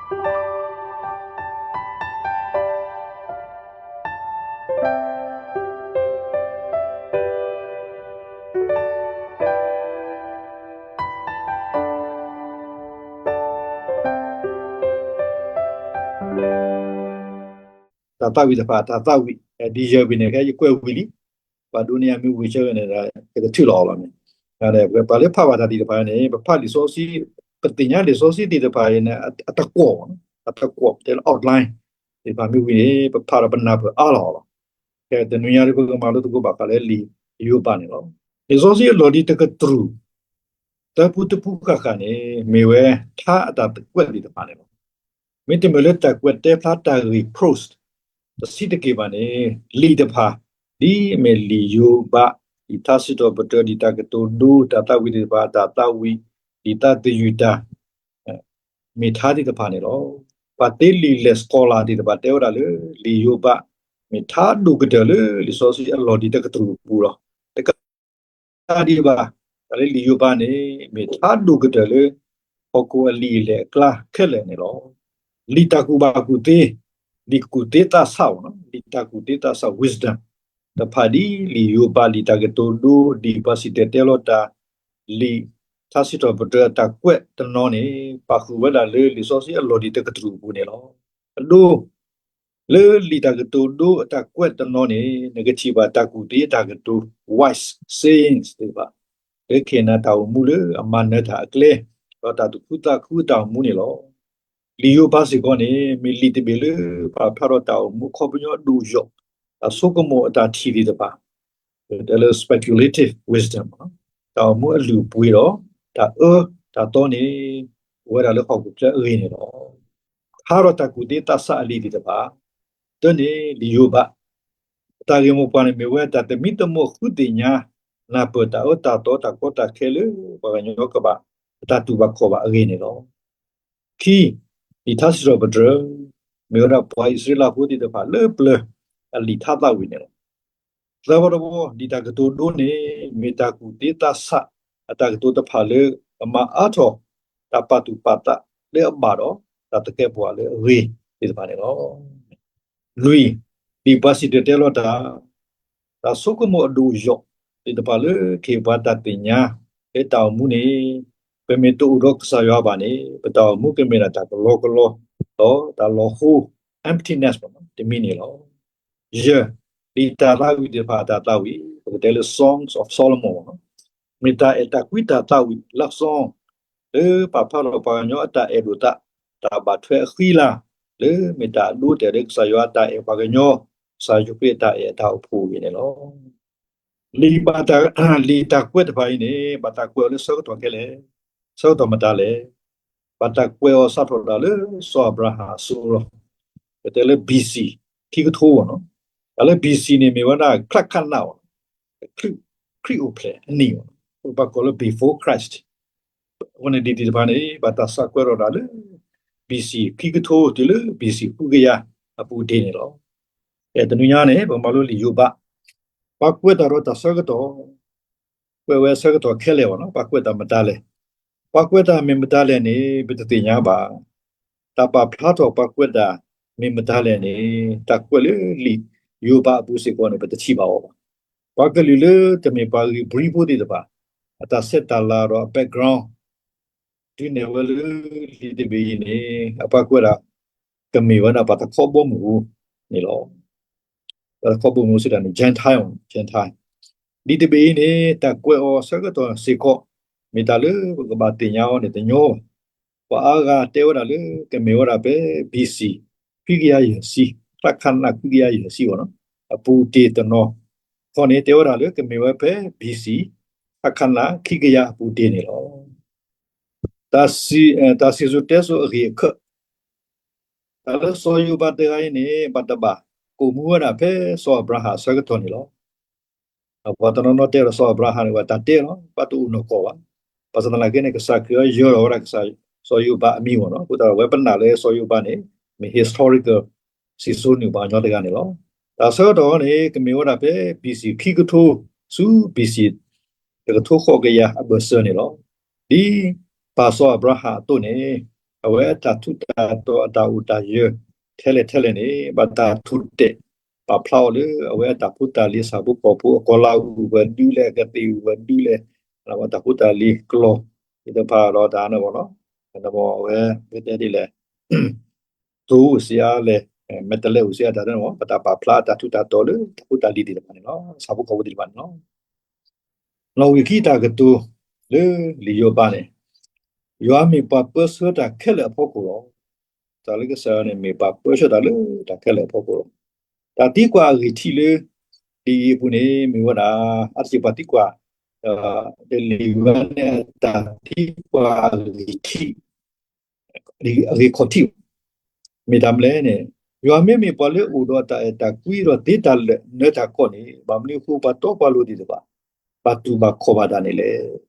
တၢ်သးဝံၣ်တဖၣ် တၢ်သးဝံၣ် ဒ်ယဲၢ်ဝံၤန့ၣ် ခဲယကွဲးဝံၤလံ, ပှၤဒိးန့ၢ်အမ့ၢ်ဝံၤဆၢဂ့ၤန့ၣ် ယကထုးလီၤအီၤလီၤန့ၣ်. ပှၤလၢဖးဘၣ်တၢ်သ့ၣ်တဖၣ်န့ၣ် ပဖးလံာ်စီဆှံ, ပသ့ၣ်ညါလံာ်စီဆှံသ့ၣ်တဖၣ်အံၤန့ၣ် အတကွီၢ်, အတကွီၢ် ပတဲလၢ outline သ့ၣ်တဖၣ်မ့ၢ်ဝံၤန့ၣ် ပဖးဒီးပနၢ်ပၢၢ်အါလီၤအီၤလီၤ. ခဲတနွံညါဒ်ပကမၤလိသကိးဘၣ်ဃးလၢလံာ်ယိၤဘးန့ၣ်လီၤ. လံာ်စီဆှံအလီၢ်ဒ်တကတြူၢ် သၢဖုတဖုဃၣ်ဃၣ်န့ၣ် မ့ၢ်ဝဲထါအတၢ်ကွဲးသ့ၣ်တဖၣ်န့ၣ်လီၤ. မ့တမ့ၢ်လၢတၢ်ကွဲးတဲဖျါတၢ်ဂ့ၢ် prose တဆံးတက့ၢ်ဘၣ်န့ၣ် လံာ်တဖၣ် ဒ်အမ့ၢ်လံာ်ယိၤဘး, လံာ်ထါစံးထီၣ်ပတြၢၤ, လံာ်တၢ်ကတိၤဒိ, တၢ်သးဝံၣ်သ့ၣ်တဖၣ်, တၢ်သးဝံၣ်, လံာ်သးသယုၢ်တၢ် မ့ၢ်ထါသ့ၣ်တဖၣ်န့ၣ်လီၤ. ပှၤသ့လံာ်လဲၢ် scholar သ့ၣ်တဖၣ်တဲဝဲဒၣ်လၢ လံာ်ယိၤဘး မ့ၢ်ထါဒိၣ်ကတၢၢ်လၢလံာ်စီဆှံအလီၢ်ဒ်တကတြူၢ်အပူၤလီၤ. တကးဒံးဘၣ်, တၢ်လၢလံာ်ယိၤဘးန့ၣ် မ့ၢ်ထါဒိၣ်ကတၢၢ်လၢ ဟီၣ်ခိၣ်အလံာ်အလဲၢ်အကျါခဲလၢာ်န့ၣ်လီၤ. လံာ်တၢ်ကူၣ်ဘၣ်ကူၣ်သ့, လံာ်ကူၣ်သ့သးဆး, လံာ်တၢ်ကူၣ်သ့သးဆး wisdom တဖၣ်ဒ်လံာ်ယိၤဘး, လံာ်တၢ်ကတိၤဒိ, လံာ်ပှၤစံၣ်တဲၤတဲလီၤတၢ်, လံာ်ထါစံးထီၣ်ပတြၢၤအတၢ်ကွဲးတနီၤန့ၣ် ပာ်ဃုာ်ဝဲဒၣ်လၢလံာ်စီဆှံအလီၢ်ဒ်တကတြူၢ်အပူၤန့ၣ်လီၤ. အဒိ လၢလံာ်တၢ်ကတိၤဒိအတၢ်ကွဲးတနီၤန့ၣ် နကထံၣ်ဘၣ်တၢ်ကူၣ်သ့အတၢ်ကတိၤ wise sayings သ့ၣ်တဖၣ်, လၢ Canaan တၢ်အိၣ်မူလၢအမၤနၢၤတၢ်အကျဲ, ဒီးတၢ်သူၣ်ခုသးခုအတၢ်အိၣ်မူန့ၣ်လီၤ. လံာ်ယိၤဘးစ့ၢ်ကီးန့ၣ် မ့ၢ်လံာ်တဘ့ၣ်လၢပာ်ဖျါထီၣ်တၢ်အိၣ်မူအခီပညီအဒိၣ်အယိာ်, တၢ်ဆိကမိၣ်အတၢ်ထံၣ်သ့ၣ်တဖၣ်, တဲလၢ speculative wisdom တၢ်အိၣ်မူအလုၢ်အပှ့ၤဒီး တၢ်အၢတၢ်သီန့ၣ် အိၣ်ဝဲဒၣ်လၢဟီၣ်ခိၣ်ချၢအဂ့ၢ်န့ၣ်လီၤ. ခါဒီးတၢ်ကူၣ်သ့သးဆးအလံာ်သ့ၣ်တဖၣ်, တၢန့ၣ်လံာ်ယိၤဘး, အတၢ်ဂ့ၢ်မိၢ်ပှၢ်န့ၣ် မ့ၢ်ဝဲတၢ်သမံသမိးဃုသ့ၣ်ညါ နၢ်ပၢၢ်တၢ်အၢတၢ်သီ တၢ်ကီတၢ်ခဲလၢပှၤကညီကဘၣ် အတၢ်တူၢ်ဘၣ်ခီၣ်ဘၣ်အဂ့ၢ်န့ၣ်လီၤ. ခံ, လံာ်ထါစံးထီၣ်ပတြၢၤ, မ့ၢ်ဝဲဒၣ်ပှၤအံၣ်စရ့လးဖိသ့ၣ်တဖၣ်လၢပျၢၤအလံာ်ထါသးဝံၣ်န့ၣ်လီၤ. သၢဘီတဘီ, လံာ်တၢ်ကတိၤဒိန့ၣ် မ့ၢ်တၢ်ကူၣ်သ့သးဆးအတၢ်ကတိၤတဖၣ်လၢ အမၤအါထီၣ်တၢ်ပာ်သူၣ်ပာ်သးလၢအဘၣ်ဒီး တၢ်သကဲးပဝးလၢအဂ့ၤသ့ၣ်တဖၣ်န့ၣ်လီၤ. လွံၢ်, လံာ်ပှၤစံၣ်တဲၤတဲလီၤတၢ်, တၢ်ဆိကမိၣ်အဒိၣ်အယိာ်သ့ၣ်တဖၣ်လၢကဟ့ၣ်ပှၤတၢ်သ့ၣ်ညါ လၢတၢ်အိၣ်မူန့ၣ် ပမ့ၢ်တအိၣ်ဒီးကစၢ်ယွၤဘၣ်န့ၣ် ပတၢ်အိၣ်မူကမ့ၢ်ဒၣ်တၢ်ကလီကလီ ဒီးတၢ်လီၤဟိ emptiness တမံၤန့ၣ်လီၤ. ယဲၢ်, လံာ်တၢ်သးဝံၣ်သ့ၣ်တဖၣ်အတၢ်သးဝံၣ် ပကတဲလၢ Songs of Solomon မ့ၢ်တၢ်အဲၣ်တၢ်ကွံတၢ်သးဝံၣ် love song လၢပာ်ဖျါထီၣ်ပှၤကညီအတၢ်အဲၣ်ဒိးသး, တၢ်ဘၣ်ထွဲအဃံအလၤ လၢမ့ၢ်တၢ်အဒိအတဲာ်လၢကစၢ်ယွၤအတၢ်အဲၣ်ပှၤကညီ, ကစၢ်ယ့ၣ်ၡူးခရံာ်အတၢ်အဲၣ်အတၢ်အိၣ်ဖှိၣ်အဂ့ၢ်န့ၣ်လီၤ. လံာ်ဘၣ်တၢ်, လံာ်တၢ်ကွဲးတဖၣ်အံၤန့ၣ် ဘၣ်တၢ်ကွဲးအီၤလၢဆၢကတီၢ်ခဲလၢာ်, ဆၢကတီၢ်မတၤလဲၣ်. ဘၣ်တၢ်ကွဲးအီၤစးထီၣ်ဒၣ်လၢစီၤအၤဘြၤဟၣ်အစိၤလီၤ. ပတဲလၢ ဘီၣ်စံၣ် ခံကထိအဂီၢ်န့ၣ်လီၤ. တၢ်လၢ ဘီၣ်စံၣ် န့ၣ် မ့ၢ်ဝဲဒၣ် ခရၣ်ခၣ်နၢ်အဂီၢ်, ခရံာ်အိၣ်ဖျဲၣ်အနံၣ်အဂီၢ်, ပဘၣ်ကိးလၢ before Christ. အဃိန့ၣ် လံာ်သ့ၣ်တဖၣ်န့ၣ် ဘၣ်တၢ်စးကွဲးထီၣ်ဒၣ်လၢ ဘီၣ်စံၣ် ခံကထိတုၤလၢ ဘီၣ်စံၣ် ဃုကယၤအပူၤတ့ၢ်န့ၣ်လီၤ. တနွံညါန့ၣ် ပကမၤလိလံာ်ယိၤဘး, ပှၤကွဲးတၢ်ဒီးတၢ်ဆၢကတီၢ်, ကွဲးဝဲဆၢကတီၢ်ခဲလၢာ်အဂီၢ်န့ၣ်လီၤ. ပှၤကွဲးတၢ်မ့ၢ်မတၤလဲၣ်န့ၣ် ပတသ့ၣ်ညါဘၣ်. တၢ်ပာ်ဖျါထီၣ်ပှၤကွဲးတၢ်မ့ၢ်မတၤလဲၣ်န့ၣ် တၢ်ကွဲးလၢလံာ်ယိၤဘးအပူၤစ့ၢ်ကီးန့ၣ် ပတထံၣ်ဘၣ်အီၤဘၣ်. ပှၤကလုာ်လၢတမ့ၢ်ပှၤဧ့ၤဘြံၤဖိသ့ၣ်တဖၣ် အတၢ်ဆဲးတၢ်လၤဒီးအ background တုၤနဲၣ်ဝဲလၢလံာ်တဘ့ၣ်အံၤန့ၣ် အပှၤကွဲးဒၣ် ကမ့ၢ်ဝဲဒၣ်ပှၤတခီဘီမုၢ်ပူၤန့ၣ်လီၤ. ပှၤတခီဘီမုၢ်ပူၤစံးတၢ်န့ၣ် Gentile, Gentile. လံာ်တဘ့ၣ်အံၤန့ၣ် တၢ်ကွဲးအီၤဆၢကတီၢ်စ့ၢ်ကီး မ့ၢ်တၢ်လၢပကဘၣ်သ့ၣ်ညါအီၤန့ၣ်တညီဘၣ်. ပှၤအါဂၤတဲဝဲဒၣ်လၢကမ့ၢ်ဝဲဒၣ်ဖဲ ဘီၣ်စံၣ် ခွံကယၤယဲၢ်ဆံ, ခရၣ်ခၣ်နၢ် ခွံကယၤယဲၢ်ဆံအဂီၢ်န့ၣ်လီၤ, အပူၤတ့ၢ်တနီၤ, ခီန့ၣ် တဲဝဲဒၣ်လၢကမ့ၢ်ဝဲဖဲ ဘီၣ်စံၣ် ခရၣ်ခၣ်နၢ် ခံကယၤအပူၤတ့ၢ်န့ၣ်လီၤ. တၢ်စံၣ်စိၤတဲစိၤအဂ့ၢ်အခၢး, တၢ်လၢစီၤယိၤဘးတဂၤအံၤန့ၣ် ဘၣ်တဘၣ်ကိၣ်မူဝဲဒၣ်ဖဲစီၤအၤဘြၤဟၣ်အဆၢကတီၢ်န့ၣ်လီၤ. ပှၤတနီၤနီၤတဲဒီးစီၤအၤဘြၤဟၣ်န့ၣ် ဝဲတၢ်တဲလီၤ, ဘၣ်တအိၣ်နီၢ်ကီၢ်ဘၣ်. ဘၣ်ဆၣ်သနာ်က့န့ၣ် ကစၢ်ခရံာ်အီၤယၢၤထီၣ်ဝဲဒၣ်ကစၢ်စီၤယိၤဘးအမံၤအဂီၢ်န့ၣ်လီၤ. အဃိသတးဒီး ဝဲပနာ်လၢစီၤယိၤဘးန့ၣ် မ့ၢ် historical စံၣ်စိၤနုာ်ပှၤကညီတဂၤန့ၣ်လီၤ. တၢ်ဆၢကတီၢ်န့ၣ် ကမ့ၢ်ဝဲဒၣ်ဖဲ ဘီၣ်စံၣ် ခံကထိ ဆူ ဘီၣ်စံၣ် တကထိဃိးကယၤအဘၢၣ်စၢၤန့ၣ်လီၤ. ဒ်ပၢ်စီၤအၤဘြၤဟၣ်အသိးန့ၣ် အဝဲအတၢ်ထူးတၢ်တီၤအတၢ်အိၣ်တၢ်ယၢၤ ထဲလဲၣ်ထဲလဲၣ်န့ၣ် ဘၣ်တၢ်ထိၣ်တဲာ် ပာ်ဖျါအီၤလၢအဝဲအတၢ်ဖိတၢ်လံၤ ဆၣ်ဖိကီၢ်ဖိ အကီၤလၤအူၣ်ဝဲဒုလဲၣ် ကသ့ၣ်အူၣ်ဝဲဒုလဲၣ် အတၢ်ဖိတၢ်လံၤကျီၢ်သ့ၣ်တဖၣ်ဒီးတၢ်န့ၣ်ဘၣ်လီၤ. အဝဲပတဲဒ်လဲၣ် သိအိၣ်စ့အါလဲၣ် မဲာ်တဲးလဲးအိၣ်စ့အါတၢ်န့ၣ် ပတၢ်ပာ်ဖျါအတၢ်ထူးတၢ်တီၤလၢတၢ်ဖိတၢ်လံၤသ့ၣ်တဖၣ်န့ၣ်လီၤ. ဆၣ်ဖိကီၢ်ဖိသ့ၣ်တဖၣ်န့ၣ်လီၤ. နီၣ်ဝံာ်ခံတၢ်ကတိၤလၢလံာ်ယိၤဘးန့ၣ်, ယွၤမ့ၢ်ပှၤပၢဆှၢတၢ်ခဲလၢာ်အဖီခိၣ်လီၤ. တၢ်လၢကစၢ်ယွၤန့ၣ် မ့ၢ်ပှၤပၢဆှၢတၢ်လၢတၢ်ခဲလၢာ်အဖီခိၣ်လီၤ. တၢ်သံကွၢ်အဂံၢ်ထံးလၢ လံာ်အံၤအပူၤန့ၣ် မ့ၢ်ဝဲဒၣ် အါတက့ၢ်ပှၤသံကွၢ် တလံာ်ဝဲန့ၣ် တၢ်သံကွၢ်အဂံၢ်ထံး အဂ့ၢ်ခီၣ်ထံး မ့ၢ်တၢ်မနုၤလဲၣ်န့ၣ်, ယွၤမ့မ့ၢ်ပှၤလၢအိၣ်ဒီးတၢ်အဲၣ်တၢ်ကွံဒီးသ့တၢ်လၢာ်နၢတၢ်ခီန့ၣ်, ဘၣ်မနုၤအဃိပှၤတီပှၤလိၤသ့ၣ်တဖၣ် ဘၣ်တူၢ်ဘၣ်ခီၣ်ဘၣ်တၢ်န့ၣ်လဲၣ်.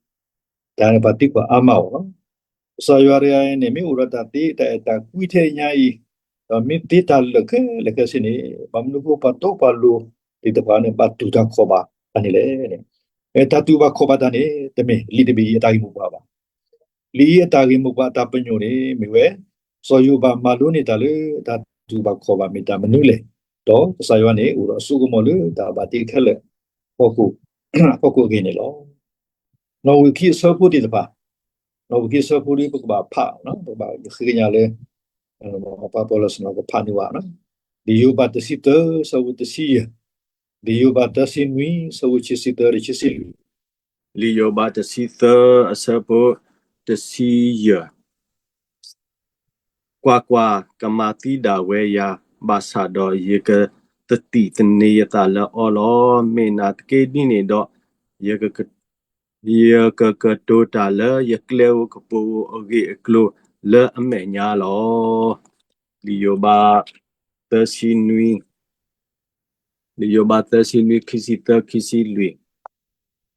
တၢ်န့ၣ်ပှၤသံကွၢ်အါမးအီၤလီၤ. ကစၢ်ယွၤတဂၤအံၤန့ၣ် မ့ၢ်အိၣ်ဒီးတၢ်သ့တၢ်အဲၣ်တၢ်ကွံထဲအံၤညါအံၤ, ဒီးမ့ၢ်သ့တၢ်လၢာ်ခဲလၢာ်ခဲဆ့န့ၣ်, ဘၣ်မနုၤအဃိပှၤတီပှၤလိၤသ့ၣ်တဖၣ်န့ၣ် ဘၣ်တူၢ်တၢ်ခီၣ်ဘၣ်တၢ်န့ၣ်လဲၣ်. တၢ်တူၢ်ဘၣ်ခီၣ်ဘၣ်တၢ်န့ၣ် တမ့ၢ်လံာ်တဘ့ၣ်အံၤအတၢ်ဂ့ၢ်မိၢ်ပှၢ်ဘၣ်. လံာ်အံၤအတၢ်ဂ့ၢ်မိၢ်ပှၢ်အတၢ်ပညိၣ်န့ၣ်မ့ၢ်ဝဲ, စီၤယိၤဘးမၤလိန့ၢ်တၢ်လၢတၢ်တူၢ်ဘၣ်ခီၣ်ဘၣ်မ့ၢ်တၢ်မနုၤလဲၣ်, ဒီးကစၢ်ယွၤန့ၣ် အိၣ်ဒီးအစိကမီၤလၢတၢ်ဘၣ်တ့ခဲလၢာ် အဖီခိၣ်အဂ့ၢ်န့ၣ်လီၤ. နီၣ်ဝံာ်ခံအဆၢဖိသ့ၣ်တဖၣ်, နီၣ်ဝံာ်ခံအဆၢဖိဒီးပကဘၣ်ဖး, ပကဘၣ်ဃ့ကညးလၢ ပှၤပီၣ်လဲၣ်စနီၤကဖးန့ၢ်ဝဲ, လံာ်ယိၤဘးတဆံသၢ ဆၢဖိတဆံယဲၢ်, လံာ်ယိၤဘးသၢဆံနွံ ဆၢဖိခံဆံသၢဒီးခံဆံလွံၢ်. လံာ်ယိၤဘးတဆံသၢ အဆၢဖိတဆံယဲၢ်. ကွၢ်ကွၢ်, ကမၤသံဒၣ်ဝဲယၤ, ဘၣ်ဆၣ်ဒီးယကသသံၣ်သန့ၤယသးလၢအီၤလီၤ. မ့ၢ်နာ်သက့ဒ်န့ၣ်ဒီး, ယကကတိၤတၢ်လၢယကျဲဧိၤကပိာ်ဧိၤ အဂ့ၢ်အကျိၤလၢအမဲာ်ညါလီၤ. လံာ်ယိၤဘး သၢဆံနွံ လံာ်ယိၤဘးသၢဆံနွံ ခံဆံသၢ ခံဆံလွံၢ်,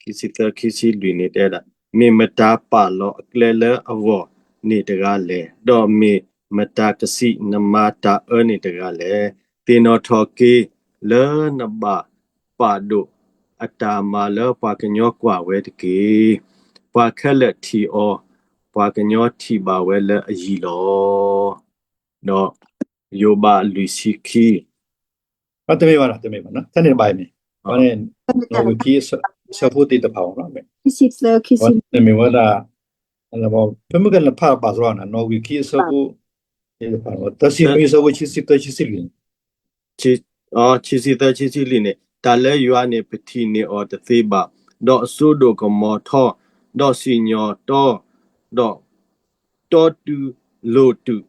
ခံဆံသၢ ခံဆံလွံၢ်န့ၣ်တဲဒၣ်, မ့ၢ်မတၤပာ်လီၤအကျဲလၢအဂီၢ်န့ၣ်တဂၤလဲၣ်, ဒီးမ့ၢ်မတၤကစံးနမၤတၢ်အၢန့ၣ်တဂၤလဲၣ်. သ့ၣ်နီၣ်ထီၣ်က့ၤလၢနဘၣ်ပာ်ဒိၣ်အတၢ်မၤလၢပှၤကညီကွၢ်ဝဲတက့ၢ်. ပှၤခဲလၢာ်ထံၣ်အီၤ, ပှၤကညီထံၣ်ဘၣ်ဝဲလၢအယံၤလီၤ. ဒီးယိၤဘးလွံၢ်ဆံခံ တမ့ၢ်ဘၣ်, တမ့ၢ်ဘၣ်, ဖဲန့ၣ်တဘၣ်အံၤန့ၣ်, နီၣ်ဝံာ်ခံအဆၢဖိသ့ၣ်တဖၣ်အံၤ, မ့ၢ်ဝဲဒၣ်, ဖဲမုၢ်ကနဖးဘၣ်သရၣ်န့ၣ် နီၣ်ဝံာ်ခံအဆၢဖိသ့ၣ်တဖၣ်, သၢဆံနွံ ဆၢဖိခံဆံသၢ ခံဆံလွံၢ်န့ၣ်, ခံဆံသၢ ခံဆံလွံၢ်န့ၣ်, တၢ်လၢယွၤန့ၣ် ပထံၣ်န့ၢ်အီၤတသ့ဘၣ်, ဒီးအစိဒိၣ်ကမီၤထီ, ဒီးစံၣ်ညီၣ်တီ, ဒီး တီတုၤလိၤတုၤ,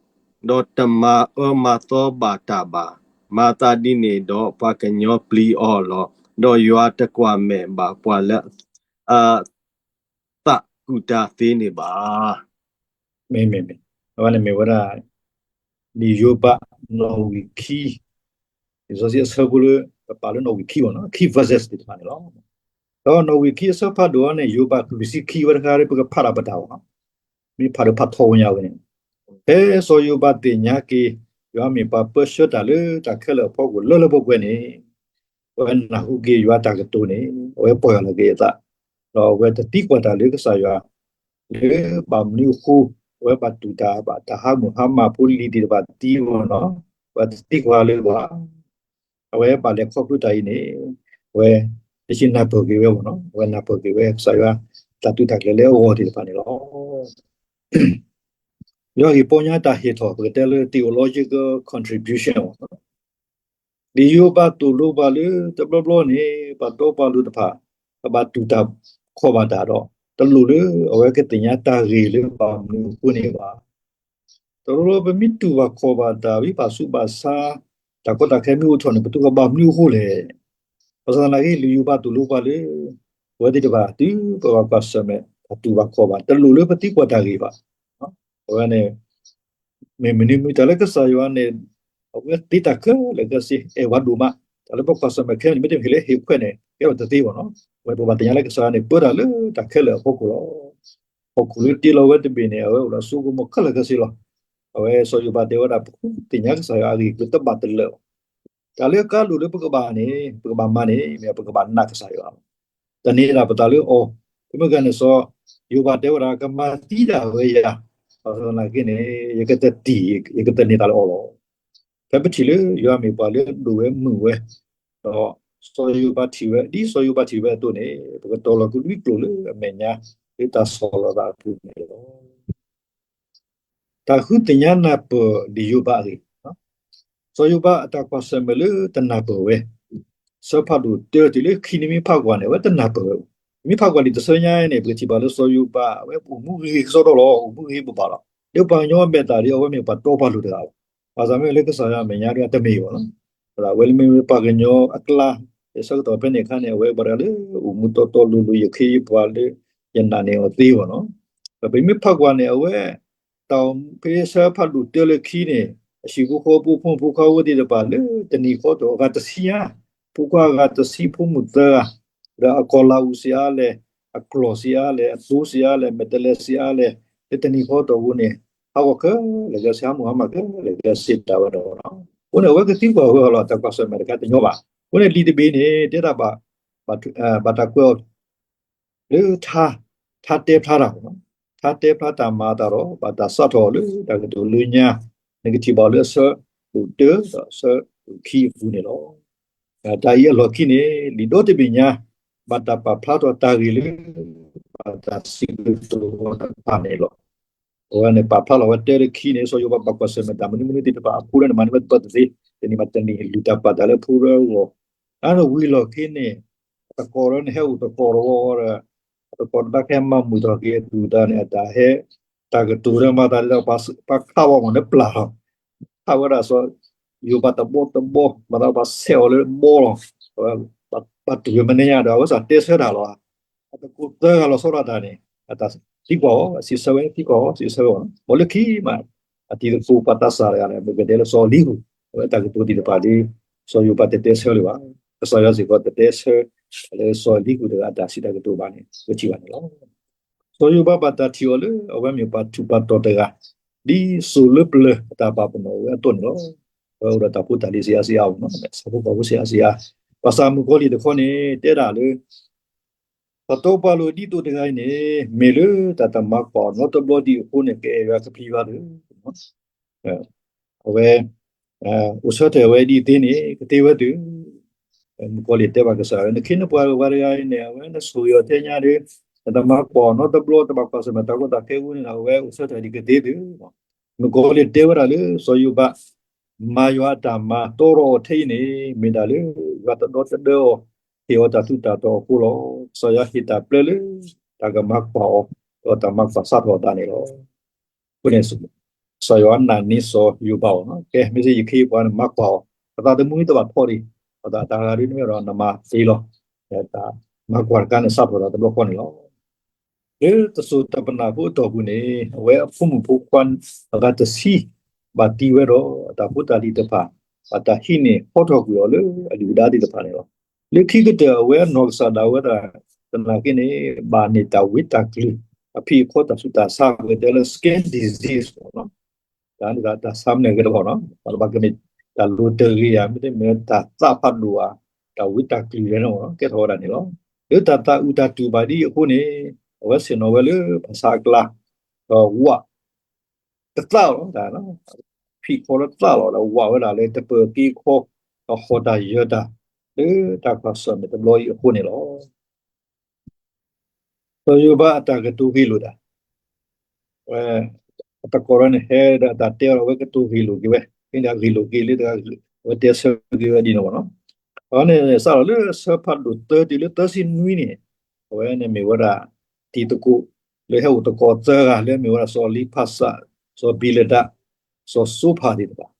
ဒီးတမၤအၢမၤသီဘၣ်တၢ်ဘၣ်. မၤသးဒ်န့ၣ်ဒီးပှၤကညီပျံၤအီၤလီၤ. ဒီးယွၤတကွၢ်မဲာ်ဘၣ်ပှၤလၢ အသးကူၣ်တၢ်သ့န့ၣ်ဘၣ်. မ့မ့ၢ်, အဝဲန့ၣ်မ့ၢ်ဝဲဒၣ် လံာ်ယိၤဘး နီၣ်ဝံာ်ခံ, လံာ်စီဆှံအဆၢဖိလၢ ပပာ်လၢနီၣ်ဝံာ်ခံဘၣ်နီၤ, key verses သ့ၣ်တဖၣ်န့ၣ်လီၤ. ဒီးနီၣ်ဝံာ်ခံအဆၢဖးဒိၣ်အံၤန့ၣ် ယိၤဘးလွံၢ်ဆံခံဝဲတခါ ပကဖးဒၣ်ပတၢ်အီၤနီၤ, မ့ၢ်ဖးဒိၣ်ဖးထီဝဲညါဝဲန့ၣ်, ဖဲစီၤယိၤဘးသ့ၣ်ညါက့ၤ ယွၤမ့ၢ်ပှၤပၢဆှၢတၢ်လၢတၢ်ခဲလၢာ်အဖီခိၣ်လၢလၢပှဲၤပှဲၤန့ၣ်, အဝဲနၢ်ဟူက့ၤယွၤတၢ်ကတိၤန့ၣ် အဝဲပီၢ်ယၢ်လီၤက့ၤအသး, ဒီးအဝဲတသံကွၢ်တၢ်လၢကစၢ်ယွၤ လၢဘၣ်မနုၤအဃိ အဝဲဘၣ်တူၢ်တၢ်ဘၣ်တၢ်ဟးမုၢ်ဟါမၢ်ဖိလံၤသ့ၣ်တဖၣ်သံအဂီၢ်နီၤ, အဝဲတသံကွၢ်လၢၤဘၣ်, အဝဲဘၣ်လဲၤခီဖျိတၢ်အံၤန့ၣ်, အဝဲ တဆံနၢ်ပၢၢ်က့ၤဝဲမ့ၢ်နီၤ, အဝဲနၢ်ပၢၢ်က့ၤဝဲ ကစၢ်ယွၤ တၢ်သုးတၢ်ကျဲၤလၢအဂီၢ်သ့ၣ်တဖၣ်န့ၣ်လီၤ. ယွၤဂ့ၢ်ပီညါတၢ်ဟ့ၣ်ထီၣ် ပကတဲလၢ theological contribution မ့ၢ်နီၤ, လံာ်ယိၤဘးသိၣ်လိပှၤလၢတဘျီဘျီန့ၣ် ပှၤတီပှၤလိၤတဖၣ် ကဘၣ်တူၢ်တၢ်ခီၣ်ဘၣ်တၢ်ဒီး တလိၣ်လၢအဝဲကသ့ၣ်ညါတၢ်ဂ့ၢ်လၢဘၣ်မနုၤအဃိန့ၣ်ဘၣ်. တဘျီဘျီပမ့ၢ်တူၢ်ဘၣ်ခီၣ်ဘၣ်တၢ် မ့ၢ်ဘၣ်ဆူးဘၣ်ဆါ တၢ်ကီတၢ်ခဲမ့ၢ်အိၣ်ထီၣ်န့ၣ် ပတူၢ်ဘၣ်ဘၣ်မနုၤအဃိလဲၣ်. ဘၣ်ဆၣ်သနာ်က့ လံာ်ယိၤဘးသိၣ်လိပှၤလၢ ပဝဲသ့ၣ်တဖၣ် တုၤပဘၣ်ကွၢ်ဆၢၣ်မဲာ် တၢ်တူၢ်ဘၣ်ခီၣ်ဘၣ် တလိၣ်လၢပသံကွၢ်တၢ်ဂ့ၢ်ဘၣ်. အဝဲန့ၣ် မ့ၢ်မနုၤမ့ၢ်တၢ်လၢကစၢ်ယွၤန့ၣ် အဝဲသ့တၢ်ခဲလၢာ်ခဲဆ့ အဲၣ်ဝဲဒိၣ်မး, တၢ်လၢပကွၢ်ဆၢၣ်မဲာ်ခဲအံၤန့ၣ် မ့တမ့ၢ်လၢဟ့ၣ်ခွဲးန့ၣ် ကဲထီၣ်တသ့ဘၣ်နီၤ. အဝဲပဘၣ်သ့ၣ်ညါလၢကစၢ်ယွၤန့ၣ် ပၢတၢ်လၢတၢ်ခဲလၢာ်အဖီခိၣ်လီၤ. ဟီၣ်ခိၣ်လၢတ့လီၤဝဲတဘ့ၣ်န့ၣ် အဝဲအိၣ်ဒီးစိကမီၤခဲလၢာ်ခဲဆ့လီၤ. အဝဲစီၤယိၤဘးတဲဝဲဒၣ် ပဃုသ့ၣ်ညါကစၢ်ယွၤအဂ့ၢ်အကျိၤတဘၣ်တလၢာ်ဘၣ်. တၢ်လၢအကါဒိၣ်လၢပကဘၣ်န့ၣ် ပကဘၣ်မၤန့ၣ် မ့ၢ်ပကဘၣ်နာ်ကစၢ်ယွၤ တၢ်န့ၢ်ဒၣ်ပသးလၢအီၤ, ပမ့ၢ်ဂၤန့ၣ်စီၤယိၤဘးတဲဝဲဒၣ် ကမၤသံဒၣ်ဝဲယၤ, ဘၣ်ဆၣ်သနာ်က့န့ၣ် ယကတတံၢ် ယကတန့ၢ်တၢ်လၢအီၤလီၤ. ဖဲပထံၣ်လၢယွၤမ့ၢ်ပှၤလၢအဒိၣ်ဝဲမုၢ်ဝဲ, ဒီးစီၤယိၤဘးထံၣ်ဝဲ ဒ်စီၤယိၤဘးထံၣ်ဝဲအသိးန့ၣ် ပကတီၤလီၤကဒွံကျိာ်လၢအမဲာ်ညါ လၢတၢ်ဆီၣ်လီၤသးအပူၤန့ၣ်လီၤ. တၢ်ဃုသ့ၣ်ညါနၢ်ပၢၢ်ဒ်ယိၤဘးအဂ့ၢ်, စီၤယိၤဘးအတၢ်ကွၢ်ဆၢၣ်မဲာ်လၢတနၢ်ပၢၢ်ဝဲ, ဆၢဖးဒိၣ်တၢတုၤလၢခံန့ၣ်မ့ၢ်ဖးကွၢ်န့ၣ် အဝဲတနၢ်ပၢၢ်ဝဲ, မ့ၢ်ဖးကွၢ်ဒံးတဆၢညါန့ၣ် ပကထံၣ်ဘၣ်လၢစီၤယိၤဘး အဝဲအိၣ်မူဂ့ၤကစီဒီလီၤ, အိၣ်မူဂ့ၤဘၣ်ဘၣ်လီၤ. ဒီးပှၤကညီမဲာ်သၣ်ဒီး အဝဲမ့ၢ်ပှၤတီပှၤလိၤတဂၤလီၤ. ဘၣ်ဆၣ်မ့ၢ်လၢကစၢ်ယွၤအမဲာ်ညါဒီးအတမ့ၢ်ဘၣ်လီၤ. အဝဲလၢမ့မ့ၢ်ပှၤကညီအကျါ ဆၢကတီၢ်ဖဲန့ၣ်အခါန့ၣ် အဝဲပှၤတဂၤလၢအိၣ်မူတီတီလိၤလိၤ ယခ့ယပှၤလၢ ယနာ်န့ၢ်အီၤသ့ဘၣ်လီၤ. ဒီးပမ့ၢ်ဖးကွၢ်န့ၣ် အဝဲ တၢ်အိၣ်မူဖဲဆၢဖးဒိၣ်တၢလၢခံန့ၣ် အဟံၣ်ဖိဃီဖိဖိမုၣ်ဖိခွါဖိသ့ၣ်တဖၣ်လၢတနံၤဃီတီၢ်အဂၤတဆံညါ, ဖိခွါအဂၤတဆံ ဖိမုၣ်သၢဂၤ, ဒီးအကီၢ်လၤအူးစံးအါလဲၣ်, အကျီၢ်စံးအါလဲၣ်, အသိစံးအါလဲၣ်, မဲာ်တဲးလဲးစံးအါလဲၣ်, လၢတနံၤဃီတီၢ်အဃိန့ၣ် ဟးဂီၤခဲလၢာ်ကဲ ဆံးဟးမုၢ်ဟါမၢ်ခဲလၢာ်ကဲ စံးတၢ်ဝဲဒီးလီၤ. အဃိန့ၣ် အဝဲကသံကွၢ်ဝဲအီၤလီၤ. တၢ်ကွၢ်ဆၢၣ်မဲာ်တခါတညီဘၣ်. အဃိန့ၣ် လံာ်တဘ့ၣ်န့ၣ် တဲဒၣ် ဘၣ်တၢ်ကွဲးအီၤ လၢ ထါတဲဖျါတၢ်, ထါတဲဖျါတၢ်မၤအသးဒီး ဘၣ်တၢ်စးထီၣ်အီၤလၢတၢ်ကတိၤလၢညါ, နကထံၣ်ဘၣ်အီၤလၢအဆၢဒိၣ်တၢ ဒီးအဆၢဒိၣ်ခံအပူၤန့ၣ်လီၤ. တၢ်အံၤအလီၢ်ခံန့ၣ် လံာ်ဒီတဘ့ၣ်ညါ ဘၣ်တၢ်ပာ်ဖျါထီၣ်တၢ်ဂ့ၢ်လၢ ဘၣ်တၢ်စံးကတိၤဝဲတဖၣ်န့ၣ်လီၤ. အဝဲန့ၣ်ပာ်ဖျါလီၤဝဲတၢလၢခံန့ၣ် စီၤယိၤဘးဘၣ်ကွၢ်ဆၢၣ်မဲာ်တၢ်မနုၤမနုၤသ့ၣ်တဖၣ်အဃိဒီး နမၤန့ၢ်ဝဲတဘၣ်သ့ၣ်သ့ၣ် တနံၤမးတနံၤ လုၢ်တၢ်ပာ်တၢ်လၢအဖိရၢအဂီၢ်, အဝဲဝံၤလီၢ်ခံန့ၣ် အသကိးဒီးန့ၣ်ဟဲအိၣ်သကိးတဝီဒီး အသကိးတဖၣ်ကဟဲမၤမုာ်ထီၣ်က့ၤအသူၣ်အသးန့ၣ် အတၢ်ဟဲ တၢ်ကတိၤဒီးမၤသးလၢ ပှၤခးဝဲမ့ၢ်န့ၣ်ပျၢ်လီၤ. ခးဝဲဒၣ်စီၤယိၤဘးတဘီတဘီ မၤသးပှၤဆဲးအီၤလၢဘီလီၤ. ဘၣ်တူၢ်ဝဲမနုၤညါဒီး အဝဲစ့ၢ်တဲဆၢတၢ်လီၤ. အသကိးသၢဂၤလီၤဆီဒၣ်တၢ်န့ၣ် အတၢ်သံကွၢ်အီၤ အစံးဆၢဝဲ သံကွၢ်အီၤ စံးဆၢဝဲအီၤ ဘၣ်လၢခံမး အတံၤသကိးပှၤသးစၢ်တဂၤန့ၣ် မ့ၢ်ကတဲလၢစီၤအလံဟူး အဝဲတၢ်ကတိၤသ့ၣ်တဖၣ်ဒီး စီၤယိၤဘးတတဲဆၢလၢၤဘၣ်. ကစၢ်ယွၤစ့ၢ်ကီးတတဲဆၢ လၢစီၤအလံဟူးတဂၤအတၢ်စံးတၢ်ကတိၤဘၣ်န့ၣ် ပထံၣ်ဘၣ်န့ၣ်လီၤ. စီၤယိၤဘးဘၣ်တၢ်ထံၣ်အီၤလၢ အဝဲမ့ၢ်ပှၤထူးပှၤတီၤတဂၤ ဒ်စိၤလၢပျၢၤအတၢ်ပာ်ပနီၣ်ဝဲအသိးန့ၣ်လီၤ. အဝဲအိၣ်ဒီးတၢ်ဖိတၢ်လံၤစံးအါစံးအါ ဆၣ်ဖိကီၢ်ဖိစံးအါစံးအါ ဘၣ်ဆၣ်မုၣ်ကီၤလံၢ်တခီန့ၣ် တဲဒၣ်လၢ ပှၤတီပှၤလိၤဒ်သိးတဂၤအံၤန့ၣ် မ့ၢ်လၢတၢ်တမၤကွၢ်နီတဘျီဒံးအဃိန့ၣ် ကအဲၣ်ယွၤကဖံးယွၤသ့ အဝဲ အိၣ်ဆၢထၢၣ်ဝဲဒ်သ့န့ၣ် ကသ့ဝဲသ့. မုၣ်ကီၤလံၢ်တဲဘၣ်ကစၢ်ယွၤ နခ့နပှၤဝဲတဂၤအံၤန့ၣ် အဝဲနဆိၣ်ဂ့ၤအီၤထဲညါဒီး နတမၤကွၢ်နီတဘျီ တဘၣ်ကွၢ်ဆၢၣ်မဲာ်တၢ်ကီတၢ်ခဲအဃိန့ၣ် အဝဲအိၣ်ဆၢထၢၣ်ဒံးကသ့သ့. မုၣ်ကီၤလံၢ်တဲဝဲဒၣ်လၢစီၤယိၤဘး မၤယွၤအတၢ်မၤတီထီၣ်အီၤထဲအံၤန့ၣ် မ့ၢ်ဒၣ်လၢယွၤတဒီတဒၢအီၤ ဟ့ၣ်အီၤတၢ်ထူးတၢ်တီၤအဃိလီၤ. ကစၢ်ယွၤဟ့ၣ်တၢ်ပျဲလၢ တၢ်ကမၤကွၢ်အီၤ ဒီးတၢ်မၤကွၢ်စးထီၣ်အသးန့ၣ်လီၤ. အဃိန့ၣ် ကစၢ်ယွၤနာ်န့ၢ်စီၤယိၤဘးအီၤ, ကဲ မ့ၢ်စ့ၢ်ယခ့ယပှၤန့ၣ် မၤကွၢ်အီၤ, အသးသမူတဘၣ်ထီၣ်ဒံး, အသးတၢ်ဂၤဒ်န့ၣ်ဒီး နမၤသ့လီၤ. တၢ်မၤကွၢ်တခါန့ၣ် စးထီၣ်သးတဘျီဃီန့ၣ်လီၤ. လၢတစိၤတၢ်ပနၢ်ဖိအတီၢ်ပူၤန့ၣ် အဝဲအဖိမုၣ်ဖိခွါအဂၤတဆံ ဘၣ်တံၢ်ဝဲဒီး အတၢ်ဖိတၢ်လံၤတဖၣ် ဘၣ်တၢ်ဟံးန့ၢ်ဟီထီၣ်ကွံာ်အီၤလၢအဒုၣ်အဒါသ့ၣ်တဖၣ်န့ၣ်လီၤ. လၢခံကတၢၢ် အဝဲအနီၢ်ကစၢ်ဒၣ်ဝဲဒၣ် သနာ်က့န့ၣ် ဘၣ်န့ၢ်တၢ်ဝံတၢ်ကလုၢ် အဖံးအဖီတၢ်ဆူးတၢ်ဆါ ပကတဲလၢ skin disease တၢ်ဆါမန့ၣ်ဂ့ၤတဘၣ်နီၤ, ပှၤတဘၣ်ကမ့ၢ်တၢ်လိၤတဂ့ၤဧါ, မ့တမ့ၢ်တၢ်သးဖးဒိၣ်ဧါ, တၢ်ဝံတၢ်ကလုၢ်လဲၣ်န့ၣ် ကဲထီၣ်ဝဲဒၣ်န့ၣ်လီၤ. လၢတၢ်သးအုးတၢ်တူၢ်ဘၣ်ဒ်အဃိန့ၣ် အဝဲဆ့ၣ်နီၤဝဲလၢဘၣ်ဆါအကျါ ဒီးဝး ကသးလီၤ, ဖံးခီလၢသးလီၤ ဒီးဝးဝဲဒၣ်လၢတပၢၢ်က့ၤခီ ဒီးဟီၣ်တၢ်ယၢၤတၢ် လၢတၢ်ကွၢ်ဆၢၣ်မဲာ်တဘျီအံၤအဃိန့ၣ်လီၤ. စီၤယိၤဘးအတၢ်ကတိၤဂ့ၢ်လိာ်တၢ်, ဝဲ အသကိးတဂၤန့ၣ် ဟဲဒီးအတၢ်တဲအီၤဒီး အဝဲကတိၤဂ့ၢ်လိာ်က့ၤဝဲ, မ့ၢ်ဒၣ်ဂ့ၢ်လိာ်က့ၤလၢတဂၤ အဝဲတဲဆၢက့ၤဝဲဒ်န့ၣ်လီၤ. အဝဲန့ၣ် စးထီၣ်လၢဆၢဖးဒိၣ်တၢတုၤလၢသၢဆံနွံန့ၣ်, အဝဲန့ၣ်မ့ၢ်ဝဲဒၣ် တံၤသကိး လၢဟဲအိၣ်သကိးသၢဂၤ လၢမ့ၢ်ဝဲဒၣ် စီၤအလံဖးစး, စီၤဘံလဒး, စီၤစိဖၣ်သ့ၣ်တဖၣ်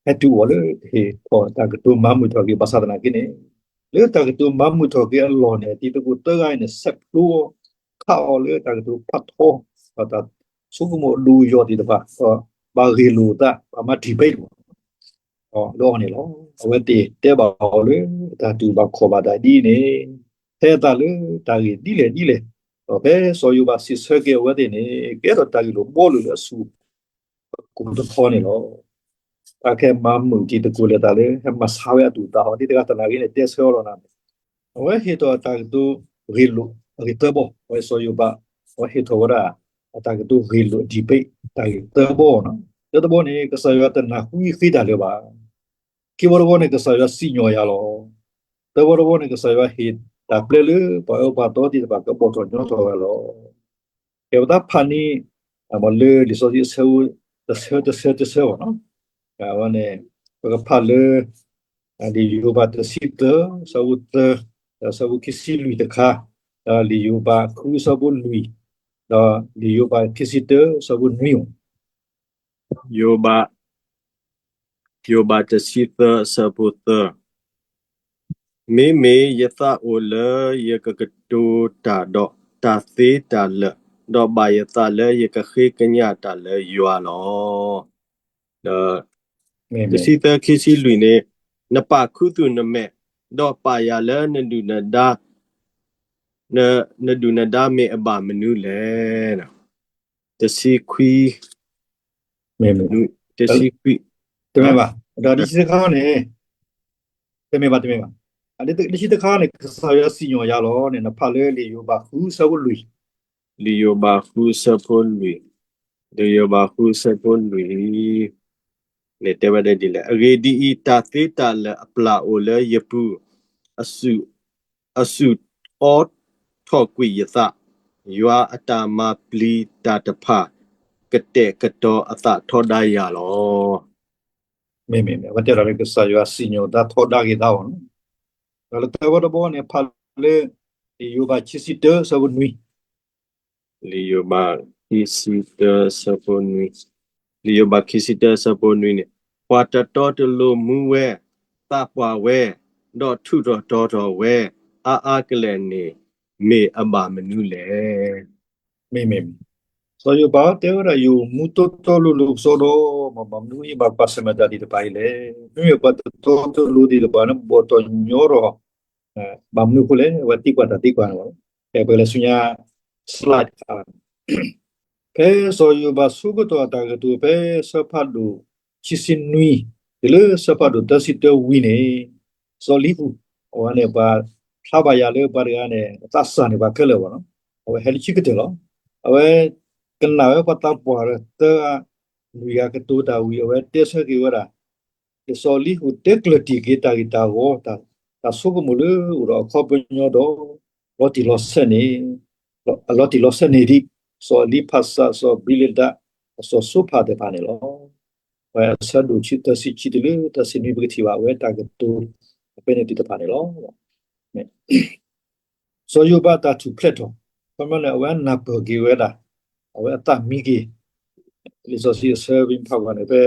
ဟဲတုၤအီၤလၢကဟ့ၣ်ထီၣ်တၢ်ကတိၤမၤမုာ်ထီၣ်က့ၤ ဘၣ်ဆၣ်သနာ်က့န့ၣ်, လၢတၢ်ကတိၤမၤမုာ်ထီၣ်က့ၤအလီၢ်န့ၣ် တံၤသကိးသၢဂၤအံၤန့ၣ် ဆဲးဖျိ ခးအီၤလၢတၢ်ကတိၤဖးထီ ဒီးတၢ်ဆိကမိၣ်အဒိအယိာ်သ့ၣ်တဖၣ် ဒီးဘၣ်ဂ့ၢ်လိာ်အသး ဘၣ်မၤတံၢ်ဘၢအီၤ လၢအီၤန့ၣ်လီၤ. အဝဲသ့ၣ်တဲဘၣ်အီၤလၢ တၢ်တူၢ်ဘၣ်ခီၣ်ဘၣ်တၢ်ဒ်အံၤန့ၣ် ဟဲအသးလၢတၢ်ဂ့ၢ်ဒ်လဲၣ်ဒ်လဲၣ်, ဒီးဖဲစီၤယိၤဘးစံးဆၢက့ၤအဝဲသ့ၣ်န့ၣ် ကဲထီၣ်တၢ်ဂ့ၢ်လိာ်ဘှီလိာ်လၢအဆူၣ် ကိတခီန့ၣ်လီၤ. တၢ်ကဟဲမၤမုာ်တံၤသကိးလၢတၢ်လၢ ဟဲမၤဆါဝဲအသူၣ်အသးဟီ ဒ်တဂၤသနာ်က့န့ၣ် တဲဆၢအီၤလီၤနၤန့ၣ်, အဝဲဟ့ၣ်ထီၣ်တၢ်ကတိၤဂ့ၢ်လိာ်အဂ့ၢ်သၢဘီ, အဝဲစီၤယိၤဘး အဝဲဟ့ၣ်ထီၣ်ဝဲဒၣ် အတၢ်ကတိၤဂ့ၢ်လိာ် debate တၢ်ဂ့ၢ်သၢဘီနီၤ. တၢတဘီန့ၣ် ကစၢ်ယွၤတနၢ်ဟူဃ့တၢ်လၢၤဘၣ်. ခံဘီတဘီန့ၣ် ကစၢ်ယွၤစံၣ်ညီၣ်ယၤလီၤ. သၢဘီတဘီန့ၣ် ကစၢ်ယွၤဟ့ၣ်တၢ်ပျဲလၢပှၤအၢပှၤသီသ့ၣ်တဖၣ် ကဘီၣ်ထီၣ်ညီထီၣ်ဝဲလီၤ. ကဲပသးဖးန့ၣ် လၢလံာ်စီဆှံအဆၢဖိတဆၢတဆၢတဆၢဘၣ်နီၤ. အဝဲန့ၣ် ပကဖးလၢ လံာ်ယိၤဘးတဆံသၢ ဆၢဖိသၢ, ဒီးဆၢဖိခံဆံလွံၢ်တခါ, ဒီးလံာ်ယိၤဘးဃုဆၢဖိလွံၢ်, ဒီးလံာ်ယိၤဘးခံဆံတၢ ဆၢဖိနွံ. ယိၤဘး, ယိၤဘးတဆံသၢ ဆၢဖိသၢ, မ့မ့ၢ်ယသးအိၣ်လၢယကကတိၤတၢ်ဒီးတၢ်သ့တၢ်လၢာ်, ဒီးဘၣ်ယသးလၢယကဃ့ကညးတၢ်လၢယွၤလီၤ. ဒီး တဆံသၢ ခံဆံလွံၢ်န့ၣ်, နပာ်ခူသူၣ်နမဲာ်, ဒီးပာ်ယၤလၢနဒုၣ်နဒါ, န, နဒုၣ်နဒါမ့ၢ်အဘၣ်မနုၤလဲၣ်. တဆံခွံ, တဆံခွံ, တမ့ၢ်ဘၣ်, ဒီးတဆံတခါန့ၣ်, တမ့ၢ်ဘၣ်, တမ့ၢ်ဘၣ်, တဆံတခါန့ၣ် ကစၢ်ယွၤစံၣ်ညီၣ်ယၤလီၤန့ၣ် နဖးလၢလံာ်ယိၤဘးဃုဆၢဖိလွံၢ်, လံာ်ယိၤဘးဃုဆၢဖိလွံၢ်, လံာ်ယိၤဘးဃုဆၢဖိလွံၢ် န့ၣ်တဲဝဲဒ်လဲၣ်, အဂ့ၢ်ဒ်အံၤ, တၢ်သ့တၢ်လၢာ်အပျၢ်အိၣ်လၢယပူၤ, အဆူၣ်, အဆူၣ်အီထီၣ်ကွံာ်ယသး, ယွၤအတၢ်မၤပျံၤတၢ်တဖၣ် ကတဲာ်ကတီၤအသးထီဒါယၤလီၤ. မ့မ့ၢ် အဝဲတဲဒၣ်လၢကစၢ်ယွၤစံၣ်ညီၣ်သးထီဒါက့ၤသးအီၤလီၤ. ဒီးလၢသၢဘီတဘီန့ၣ် ဖးလၢ လံာ်ယိၤဘးခံဆံတၢ ဆၢဖိနွံ, လံာ်ယိၤဘးခံဆံတၢ ဆၢဖိနွံ, လံာ်ယိၤဘးခံဆံတၢ ဆၢဖိနွံန့ၣ်, ပှၤတတီတလိၤမူဝဲ, သးပှၢ်ဝဲ, ဒီးထူးထီၣ်တီၤထီၣ်ဝဲ, အါအါကလဲာ်န့ၣ် မ့ၢ်အဘၣ်မနုၤလဲၣ်. မ့မ့ၢ်, စီၤယိၤဘးတဲဝဲဒၣ် ယအိၣ်မူတီတီလိၤလိၤကစီဒီ, မ့ၢ်ဘၣ်မနုၤအံၤဘၣ်ကွၢ်ဆၢၣ်မဲာ်တၢ်သ့ၣ်တဖၣ်အံၤလဲၣ်. မ့မ့ၢ်ပှၤတတီတလိၤသ့ၣ်တဖၣ်န့ၣ် ဘီၣ်ထီၣ်ညီထီၣ် ဘၣ်မနုၤအဃိလဲၣ်, အဝဲသံကွၢ်တၢ်သံကွၢ်န့ၣ်လီၤ. ပကလဲၤဆူညါ slide တခါ, ဖဲစီၤယိၤဘးဆိကတီၢ်အတၢ်ကတိၤ ဖဲဆၢဖးဒိၣ်ခံဆံနွံ တုၤလၢဆၢဖးဒိၣ်သၢဆံတၢဝံၤန့ၣ်, စီၤလံဟူ, အဝဲန့ၣ်ပှၤဖျါဘၣ်ယၤလၢပှၤတဂၤန့ၣ် အသးစၢ်န့ၢ်ပှၤခဲလၢာ်ဘၣ်နီၤ, အဝဲဟဲလၢခံကတၢၢ်လီၤ. အဝဲကနၣ်ဝဲပှၤသးပှၢ်သၢဂၤ လွံၢ်ဂၤကတိၤတၢ်ဝံၤ အဝဲတဲဆၢက့ၤဝဲဒၣ် စီၤလံဟူတဲကျၢၤတံၢ်က့ၤတၢ်ဂ့ၢ်တၢ်ဂီၤ, တၢ်ဆိကမိၣ်လၢအိၣ်ဒီးအခီပညီဒီး လီၤတံၢ်လီၤဆဲးန့ၣ်, လီၤတံၢ်လီၤဆဲးန့ၣ်ဒံး စီၤအလံဖးစး, စီၤဘံလဒး, စီၤစီၤဖးသ့ၣ်တဖၣ်န့ၣ်လီၤ. ပဆၢဒိၣ်ဆူသၢဆံခံတုၤလၢသၢဆံနွံ ပကထံၣ်ဘၣ်ဝဲတၢ်ကတိၤ အဖဲန့ၣ်သ့ၣ်တဖၣ်န့ၣ်လီၤ. စီၤယိၤဘးတၢ်ထူၣ်ဖျဲးထီၣ်, ခီပညီန့ၣ် အဝဲနၢ်ပၢၢ်က့ၤဝဲဒၣ် အဝဲအသးမံက့ၤ, လံာ်စီဆှံအဆၢဖဲဖးကွၢ်န့ၣ် ဖဲ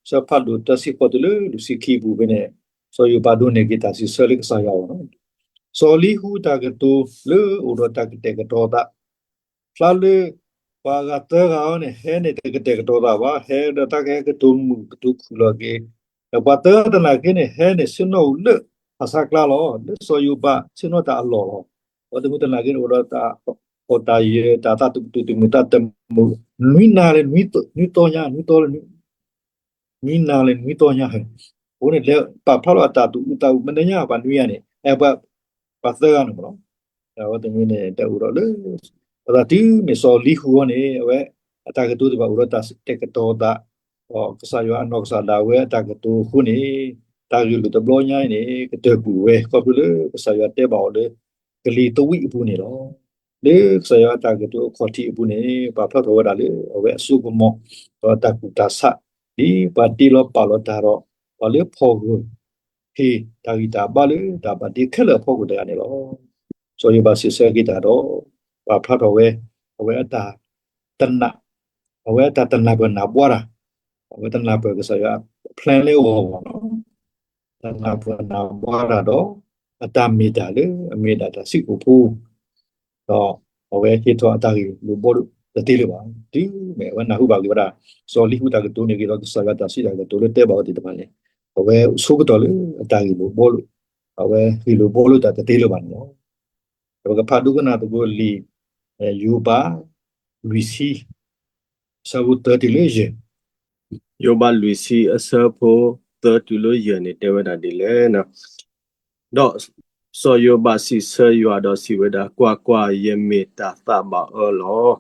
ဆၢဖးဒိၣ်သၢဆံဃိးတုၤလၢလွံၢ်ဆံခံအပူၤဖဲန့ၣ်, စီၤယိၤဘးဒိးန့ၢ်က့ၤတၢ်စံးဆၢလၢကစၢ်ယွၤအဂီၢ်လီၤ. စီၤလံဟူတၢ်ကတိၤလၢအိၣ်ဒီးတၢ်ကတဲာ်ကတီၤသး, ဖျါလၢ ပှၤအဂၤသၢဂၤအံၤန့ၣ် ဟဲန့ၣ်တကတဲာ်ကတီၤသးဘၣ်, ဟဲဒီးတၢ်ကဟဲကတိၤမုာ်ကတိၤခုၣ်လီၤက့ၤ, ဒီးပှၤသၢတနာ်က့န့ၣ် ဟဲန့ၣ်ဆ့ၣ်နီၤအိၣ်လၢဖၣ်ဆါကျါလီၤ, လၢစီၤယိၤဘးဆ့ၣ်နီၤတၢ်အလီၢ်လီၤ. ပှၤတမုာ်တနာ်က့န့ၣ် အိၣ်ဒီးတၢ်ဟီၣ်တၢ်ယၢၤ တၢ်သးတမုာ်တမုာ်တၢ်တမုာ်, နွံနၤလၢနွံသီညါ, နွံသီလၢ နွံနၤလၢနွံသီညါဟဲ, အဃိန့ၣ် လဲၤပာ်ဖျါထီၣ်အတၢ်သူၣ်အုးသးအုး မနုၤညါ ပှၤနွံဂၤန့ၣ်, ပှၤသၢဂၤန့ၣ်မ့ၢ်လီၤ. အဝဲတမံၤန့ၣ် တၢ်အိၣ်ဒီးလၢ ပသးတုၤမ့ၢ်စီၤလံဟူအံၤန့ၣ် အဝဲအတၢ်ကတိၤသ့ၣ်တဖၣ်အိၣ်ဒီးတၢ်တဲာ်ကတီၤသး, ဒီးကစၢ်ယွၤအနီၢ်ကစၢ်ဒၣ်ဝဲအတၢ်ကတိၤအဃိန့ၣ်, တၢ်ဂ့ၢ်လိာ်တဘျီညါအံၤန့ၣ် ကတၢၢ်ကွံာ်ဝဲ ခီဖျိလၢကစၢ်ယွၤတဲဘၣ်အီၤလၢ ကလံၤသဝံးအပူၤန့ၣ်လီၤ. လၢကစၢ်ယွၤအတၢ်ကတိၤအခီၣ်ထံးအပူၤန့ၣ် ပာ်ဖျါထီၣ်ဝဲဒၣ်လၢအဝဲအစိကမီၤ, ဒီးတၢ်ကူၣ်တၢ်ဆး, ဒ်ပှၤတ့လီၤပာ်လီၤတၢ်ဒီး ပှၤလၢဖီၣ်ဂၢၢ် ဟ့ၣ်တၢ်ဂံၢ်တၢ်ဘါလၢတၢ်ဘၣ်တ့ခဲလၢာ်အဖီခိၣ်တဂၤန့ၣ်လီၤ. စီၤယိၤဘးစံးဆၢက့ၤတၢ်ဒီး ပာ်ဖျါထီၣ်ဝဲ အဝဲအတၢ်တနာ်, အဝဲအတၢ်တနၢ်ပၢၢ်နၢ်ဘှါတၢ်, အဝဲတနၢ်ပၢၢ်ကစၢ်ယွၤအ plan လၢအဂီၢ်လီၤ. တနၢ်ပၢၢ်နၢ်ဘှါတၢ်ဒီး အတၢ်မ့ၢ်တၢ်လၢအမ့ၢ်ဒၣ်တၢ်စံးကိာ်ဖိ ဒီးအဝဲဟ့ၣ်ထီၣ်အတၢ်ဂ့ၢ်လိာ်ဘှီလိာ်တသ့လၢၤဘၣ်. တုၤမ့ၢ်အဝဲနၢ်ဟူဘၣ်က့ၤဝဲဒၣ် စီၤလံဟူတၢ်ကတိၤန့ၣ်က့ၤဒီး ကစၢ်ယွၤတၢ်စံးတၢ်ကတိၤလၢတဲဘၣ်အီၤသ့ၣ်တဖၣ်န့ၣ်, အဝဲဆိကတီၢ်လၢအတၢ်ဂ့ၢ်လိာ်ဘှီလိာ်, အဝဲဂ့ၢ်လိာ်ဘှီလိာ်တၢ်တသ့လၢၤဘၣ်န့ၣ်လီၤ. ပကဖးဒိကနၣ်သကိးလံာ် ယိၤဘး လွံၢ်ဆံ အဆၢဖိသၢတုၤလၢယဲၢ်, ယိၤဘး လွံၢ်ဆံ အဆၢဖိသၢတုၤလၢယဲၢ်န့ၣ် တဲဝဲဒၣ်ဒ်လဲၣ်, ဒီးစီၤယိၤဘးစံးဆၢယွၤဒီးစံးဝဲဒၣ်, ကွၢ်ကွၢ်, ယမ့ၢ်တၢ်သးဘၣ်အၢလီၤ.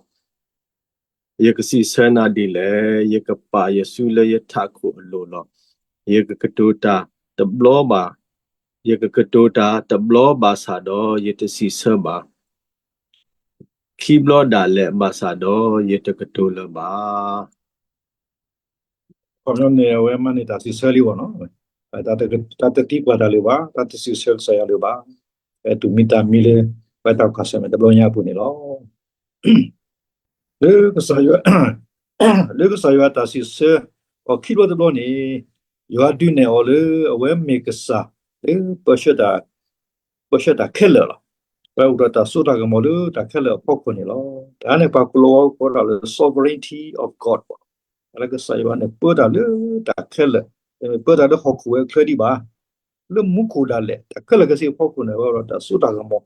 ယကစံးဆၢနၤဒ်လဲၣ်. ယကပာ်ယစုလၢယထးခိၣ်အလိၤလီၤ. ယကကတိၤတၢ်တဘျီဘၣ်, ယကကတိၤတၢ်တဘျီဘၣ်ဆၣ်ဒီး ယတစံးဆၢဘၣ်, ခံဘျီဒၣ်လဲာ်ဘၣ်ဆၣ်ဒီး ယတကတိၤလၢၤဘၣ်. ခီပညီန့ၣ် အဝဲမၤန့ၢ်တၢ်စံးဆၢလံအဂီၢ်နီၤ, တၢ်တသံကွၢ်တၢ်လၢၤဘၣ်, တၢ်တစံးဆၢကစၢ်ယွၤလၢၤဘၣ်, ဖဲတူၢ်မံသးမံလၢ ဝဲတၢ်ကွၢ်ဆၢၣ်မဲာ်တဘျီညါအပူၤန့ၣ်လီၤ. လၢကစၢ်ယွၤ, လၢကစၢ်ယွၤတၢ်စံးဆၢအီၤခံဘျီတဘျီန့ၣ်, ယွၤဒုးနဲၣ်အီၤလၢအဝဲမ့ၢ်ကစၢ်လၢ ပၢဆှၢတၢ်ခဲလၢာ်လီၤ. ပအိၣ်ဒီးတၢ်စိတၢ်ကမီၤလၢတၢ်ခဲလၢာ်အဖီခိၣ်န့ၣ်လီၤ. တၢ်န့ၣ်ပှၤကိးလီၤဝဲကိးဒၣ်လၢ sovereignty of God လၢကစၢ်ယွၤန့ၣ် ပၢတၢ်လၢတၢ်ခဲလၢာ်, မ့ၢ်ပၢတၢ်လၢဟီၣ်ခိၣ်ဝဲအချၢဒံးဘၣ်, လၢမူခိၣ်ဒၣ်လဲာ် တၢ်ခဲလၢာ်ခဲဆ့အဖီခိၣ်န့ၣ် ဝဲဒီးတၢ်စိတၢ်ကမီၤ,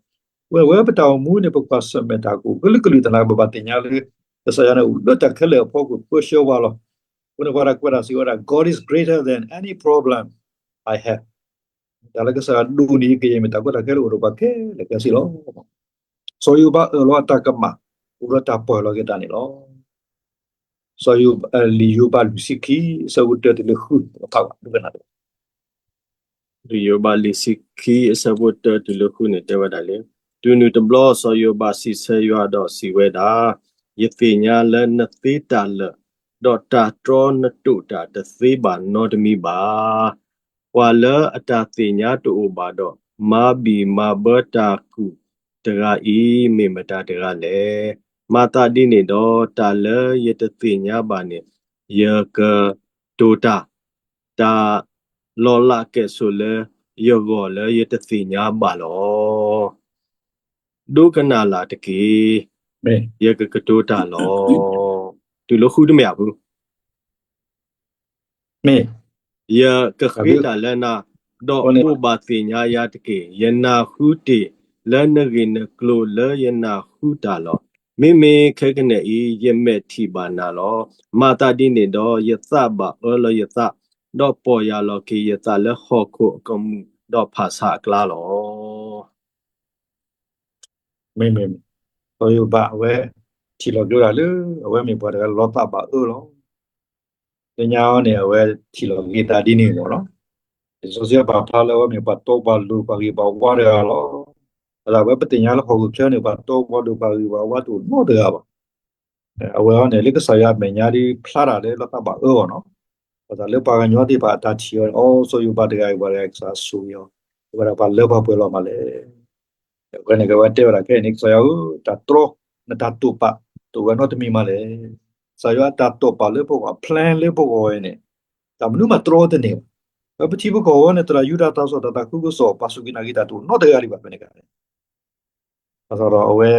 ဝဲဝဲပတၢ်အိၣ်မူန့ၣ် ပကွၢ်ဆၢၣ်မဲာ်တၢ်ကအိၣ်ကလုာ်ကလုာ်သနာ်က့ ပဘၣ်သ့ၣ်ညါလၢ ကစၢ်ယွၤန့ၣ်အိၣ်လၢတၢ်ခဲလၢာ်အဖီခိၣ် ပၢဆှၢပှၤလီၤ. အဃိန့ၣ်ပှၤတၢ်ကွဲးတၢ်စံးဝဲဒၣ် God is greater than any problem I have. တၢ်လၢကစၢ်ယွၤဒိၣ်န့ၢ်ယကယဲၢ်မ့ၢ်တၢ်ကီတၢ်ခဲလၢ အိၣ်ဒီးပှၤခဲလၢာ်ခဲဆ့လီၤ. စီၤယိၤဘးအၢၣ်လီၤအတၢ်ကမၣ် အိၣ်ဒီးတၢ်ပီၢ်ယၢ်လီၤက့ၤတၢ်န့ၣ်လီၤ. စီၤယိၤ, လံာ်ယိၤဘးလွံၢ်ဆံခံ အဆၢဖိတၢတုၤလၢဃု ဖးဘၣ်ဒိကနၣ်တၢ် လံာ်ယိၤဘးလွံၢ်ဆံခံ အဆၢဖိတၢတုၤလၢဃုန့ၣ်တဲဝဲဒၣ်လၢ, တုၤနုၤတဘျီစီၤယိၤဘးစံးဆၢယွၤဒီးစံးဝဲဒၣ်, ယသ့ၣ်ညါလၢနသ့တၢ်လၢာ်, ဒီးတၢ်တြီနတိာ်တၢ်တသ့ဘၣ်နီတမံၤဘၣ်. ပှၤလၢအတၢ်သ့ၣ်ညါတအိၣ်ဘၣ်ဒီး မၤဘံၣ်မၤဘၢတၢ်ကူၣ်တဂၤအံၤ မ့ၢ်မတၤတဂၤလဲၣ်. မၤသးဒ်န့ၣ်ဒီး တၢ်လၢယတသ့ၣ်ညါဘၣ်န့ၣ် ယကတိၤတၢ်, တၢ်လီၤလးကဲၣ်ဆိးလၢယဂီၢ်လၢယတသ့ၣ်ညါဘၣ်လီၤ. ဒိကနၣ်လၢ်တက့ၢ်. ယကကတိၤတၢ်လီၤ. တုၤလၢဃုတမ့ၢ်ဧါဖု မ့ၢ်, ယကဃ့တၢ်လၢနၤ, ဒီးဘိးဘၣ်သ့ၣ်ညါယၤတက့ၢ်. ယနၢ်ဟူတ့ၢ်လၢနဂ့ၢ်နကျိၤလၢယနၢ်ဟူတၢ်လီၤ. မ့မ့ၢ်ခဲကနံၣ်အံၤ ယမဲာ်ထံၣ်ဘၣ်နၤလီၤ. မၤသးဒ်န့ၣ်ဒီး ယသးဘၣ်အၢလၢယသး, ဒီးပီၢ်ယၢ်လီၤက့ၤယသးလၢဟီၣ်ခိၣ်အကမူၣ် ဒီးဖၣ်ဆါအကျါလီၤ. မ့မ့ၢ်, စီၤယိၤဘးအဝဲ ထံၣ်လီၤက့ၤဝဲဒၣ်လၢ အဝဲမ့ၢ်ပှၤတဂၤလၢလီၤသးဘၣ်အၢလီၤ. လၢညါန့ၣ် အဝဲထံၣ်လီၤက့ၤသးဒ်န့ၣ်မ့ၢ်နီၤ. လံာ်စီဆှံပာ်ဖျါလၢအဝဲမ့ၢ်ပှၤတီပှၤလိၤပှၤဂ့ၤပှၤဝါတဂၤလီၤ. အဝဲပသ့ၣ်ညါလၢဟီၣ်ခိၣ်ချၢန့ၣ် ပှၤတီပှၤလိၤပှၤဂ့ၤပှၤဝါတအိၣ်နီတဂၤဘၣ်. အဝဲအံၤန့ၣ် လၢကစၢ်ယွၤအမဲာ်ညါဒ်ဖျါတၢ်လၢလီၤသးဘၣ်အၢအီၤနီၤ. ပသးလၢပှၤကညီသ့ၣ်တဖၣ်အတၢ်ထံၣ်အီၤန့ၣ် အိ စီၤယိၤဘးတဂၤအံၤ ပှၤတဂၤအံၤကစၢ်ဆိၣ်ဂ့ၤအီၤ, အဝဲဒၣ်ပှၤလၢပှဲၤလီၤမးလဲၣ်. အဝဲန့ၣ် ကဝဲတဲဝဲဒၣ်ခဲအံၤန့ၣ် ကစၢ်ယွၤဧၢ, တၢ်တြီ, နတၢ်တိာ်ပာ်, တအိၣ်ဝဲနီတမံၤမးလဲၣ်. ကစၢ်ယွၤအတၢ်တိာ်ပာ်လၢပဂီၢ် plan လၢပဂီၢ်ဝဲန့ၣ် တၢ်မနုၤမးတြီတန့ၢ်ဘၣ်. ပထံပကီၢ်ဝဲန့ၣ် သရၣ်ယူဒၤတၢ်စံၣ်တၢ်သးခုကစီၣ် ပာ်ဆူၣ်က့ၤနာ်က့ၤတၢ်တအိၣ်နီတဂၤဒံးဘၣ်ဖဲန့ၣ်ကါန့ၣ် ဘၣ်ဆၣ်ဒီးအဝဲ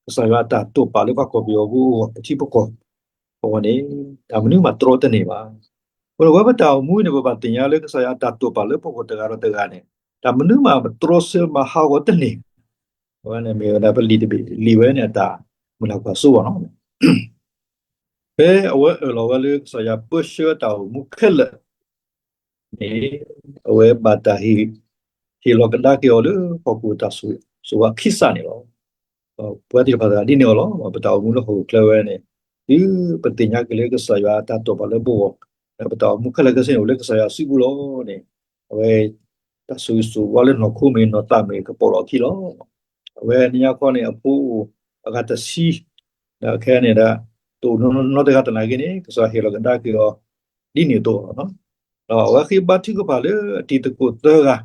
ကစၢ်ယွၤအတၢ်တိာ်ပာ်လၢပှၤကီၢ်ပယီၤဖိအဂီၢ် ပထံပကီၢ်အဂီၢ်န့ၣ် တၢ်မနုၤမးတြီတန့ၢ်ဘၣ်. အဃိန့ၣ်ပဝဲပတၢ်အိၣ်မူန့ၣ် ပဘၣ်သ့ၣ်ညါလၢကစၢ်ယွၤအတၢ်တိာ်ပာ်လၢပဂီၢ်တဂၤဒီးတဂၤန့ၣ် တၢ်မနုၤမးတြီဆၢမၤဟးဂီၤတန့ၢ်. အဝဲန့ၣ်မ့ၢ်ဝဲဒၣ်ပလံာ်တဘ့ၣ် လံာ်ဝဲန့ၣ်အတၢ်မုၢ်လၢ်ကွၢ်စိအီၤနီၤ. ဖဲအဝဲအၢၣ်လီၤဝဲလၢကစၢ်ယွၤပၢဆှၢတၢ်အိၣ်မူခဲလၢာ်န့ၣ် အဝဲဘၣ်တၢ်ဟ့ၣ်, ဟ့ၣ်လီၤကဒါက့ၤအီၤလၢဟီၣ်ခိၣ်တၢ်ဆိၣ်ဂ့ၤအခံစၢ်န့ၣ်လီၤ. ပဝဲသ့ၣ်တဖၣ်တဂၤဒ်န့ၣ်အီၤလီၤ. ပတၢ်အိၣ်မူလၢဟီၣ်ခိၣ်ချၢဝဲန့ၣ် တုၤပသ့ၣ်ညါက့ၤလၢကစၢ်ယွၤအတၢ်တိာ်ပာ်လၢပဂီၢ်, ပတၢ်အိၣ်မူခဲလၢာ်ခဲဆ့န့ၣ် အိၣ်လၢကစၢ်ယွၤစုပူၤလီၤန့ၣ် အဝဲ တၢ်ဆိၣ်ဂ့ၤဆိၣ်ဝါလၢနီၢ်ခိမ့ၢ်နီၢ်သးမ့ၢ်ကပီၤလီၤအခံလီၤ. အဝဲန့ၣ်ညါခီန့ၣ် အဖိအိၣ်အဂၤတဆံ, ဒီးခဲန့ၣ်ဒီး တအိၣ်နီတဂၤသနာ်က့န့ၣ် ကစၢ်ယွၤဟ့ၣ်လီၤကဒါက့ၤအီၤ ဒ်န့ၣ်အသိးလီၤ. ဒီးအဝဲဃ့ဘါထုကဖၣ်လၢအတံၤသကိးသၢဂၤ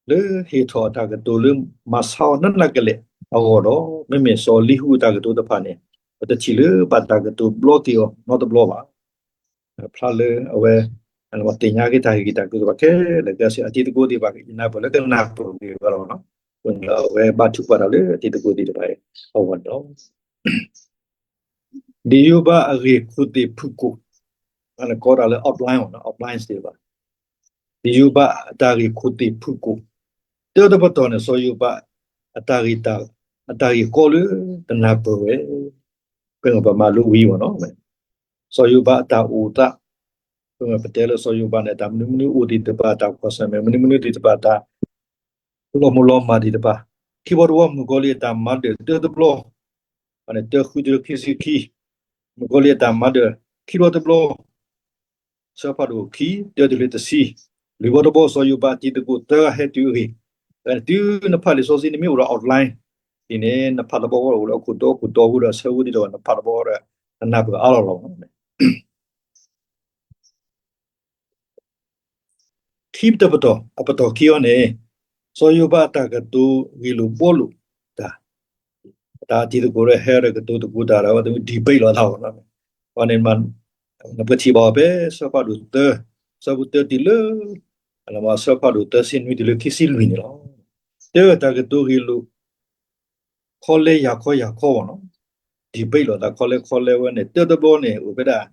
လၢဟ့ၣ်ထီၣ်အတၢ်ကတိၤလၢမၤဆါအီၤနးနးကလဲာ်အဂီၢ်ဒီး မ့မ့ၢ်စီၤအလံဟူအတၢ်ကတိၤတဖၣ်န့ၣ် ပတထံၣ်လၢဘၣ်တၢ်ကတိၤဘျီက့ၤအီၤနီတဘျီဘၣ်. ဖျါလၢအဝဲ သ့ၣ်ညါက့ၤတၢ်ဟ့ၣ်ဂံၢ်တၢ်ကျိၤသ့ၣ်တဖၣ်ခဲလၢာ်ခဲဆ့ အတံၤသကိးသ့ၣ်တဖၣ် ယနၢ်ပၢၢ်လၢကနၢ်ပၢၢ်ဂ့ၤဝဲလီၤ. အဃိန့ၣ်ဒီးအဝဲဘါထုကဖၣ်တၢ်လၢအတံၤသကိးသ့ၣ်တဖၣ်အဂီၢ်န့ၣ်လီၤ. ဒ်ယိၤဘးအဂ့ၢ်ခိၣ်သ့ၣ်ဖုၣ်ကိာ်, ကိးတၢ်လၢ outline, outline သ့ၣ်တဖၣ်, ဒ်ယိၤဘးအတၢ်ဂ့ၢ်ခိၣ်သ့ၣ်ဖုၣ်ကိာ်, တၢတပတီၢ်န့ၣ် စီၤယိၤဘး အတၢ်ဂ့ၢ်, အတၢ်ဂ့ၢ်ကီလၢတနၢ်ပၢၢ်ဝဲ, ဖဲန့ၣ်ပမၤလိဝံၤအီၤနီၤ, စီၤယိၤဘးအတၢ်အိၣ်သး, ဖဲပတဲလၢစီၤယိၤဘးန့ၣ် တၢ်မနုၤမနုၤအိၣ်သ့ၣ်တဖၣ် တၢ်ကွၢ်ဆၢၣ်မဲာ်မနုၤမနုၤသ့ၣ်တဖၣ် တၢ်လီၤမုၢ်လီၤမၢ်သ့ၣ်တဖၣ်, ထံဘီတဝီမုၢ်ကီလံအတၢ်မၤဒၢၣ်တၢတဘျီ တၢ်ဃုတုၤလၢခံဆံခံ, မုၣ်ကီၤလံၢ်အတၢ်မၤဒီး ခံဘျီတဘျီ ဆၢဖးဒိၣ်ခံ တၢတုၤလၢတဆံ, လွံၢ်ဘီတဘီစီၤယိၤဘးတံၤသကိးသၢဂၤဟဲတုၤအဂ့ၢ်, တုၤနဖးလံာ်စီဆှံ နမ့ၢ်အိၣ်ဒီး outline ဒ်န့ၣ် နဖးတဘျီဃီအိၣ်လၢအခိၣ်တီ အခိၣ်တီဃုဒီး ဆၢဝံၤဒ်သိးနဖးတဘျီဃီဒီး နနၢ်ပၢၢ်အါလီၤလီၤ. ခံပတီၢ်ပတီၢ် အပတီၢ်ခံအံၤန့ၣ် စီၤယိၤဘးအတၢ်ကတိၤဂ့ၢ်လိာ်ဘှီလိာ်တၢ်, တၢ်တံၤသကိးဒီးဟဲဒီးကတိၤသကိးတၢ်ဒီး အဝဲသ့ၣ် debate လိာ်သးအီၤ, အဝဲန့ၣ် နပထံၣ်ဘၣ်အီၤဖဲ ဆၢဖးဒိၣ်သၢ, ဆၢဖိတၢတုၤလၢ ဆၢဖးဒိၣ်သၢဆံနွံတုၤလၢခံဆံလွံၢ်န့ၣ်လီၤ. တၢတၢ်ကတိၤဂ့ၢ်လိာ် ခီလဲယၤခီယၤခီဘၣ်နီၤ, debate လိာ်သးခီလဲခီလဲဝဲန့ၣ် တၢတဘျီန့ၣ် အိၣ်ဖဲဒၣ်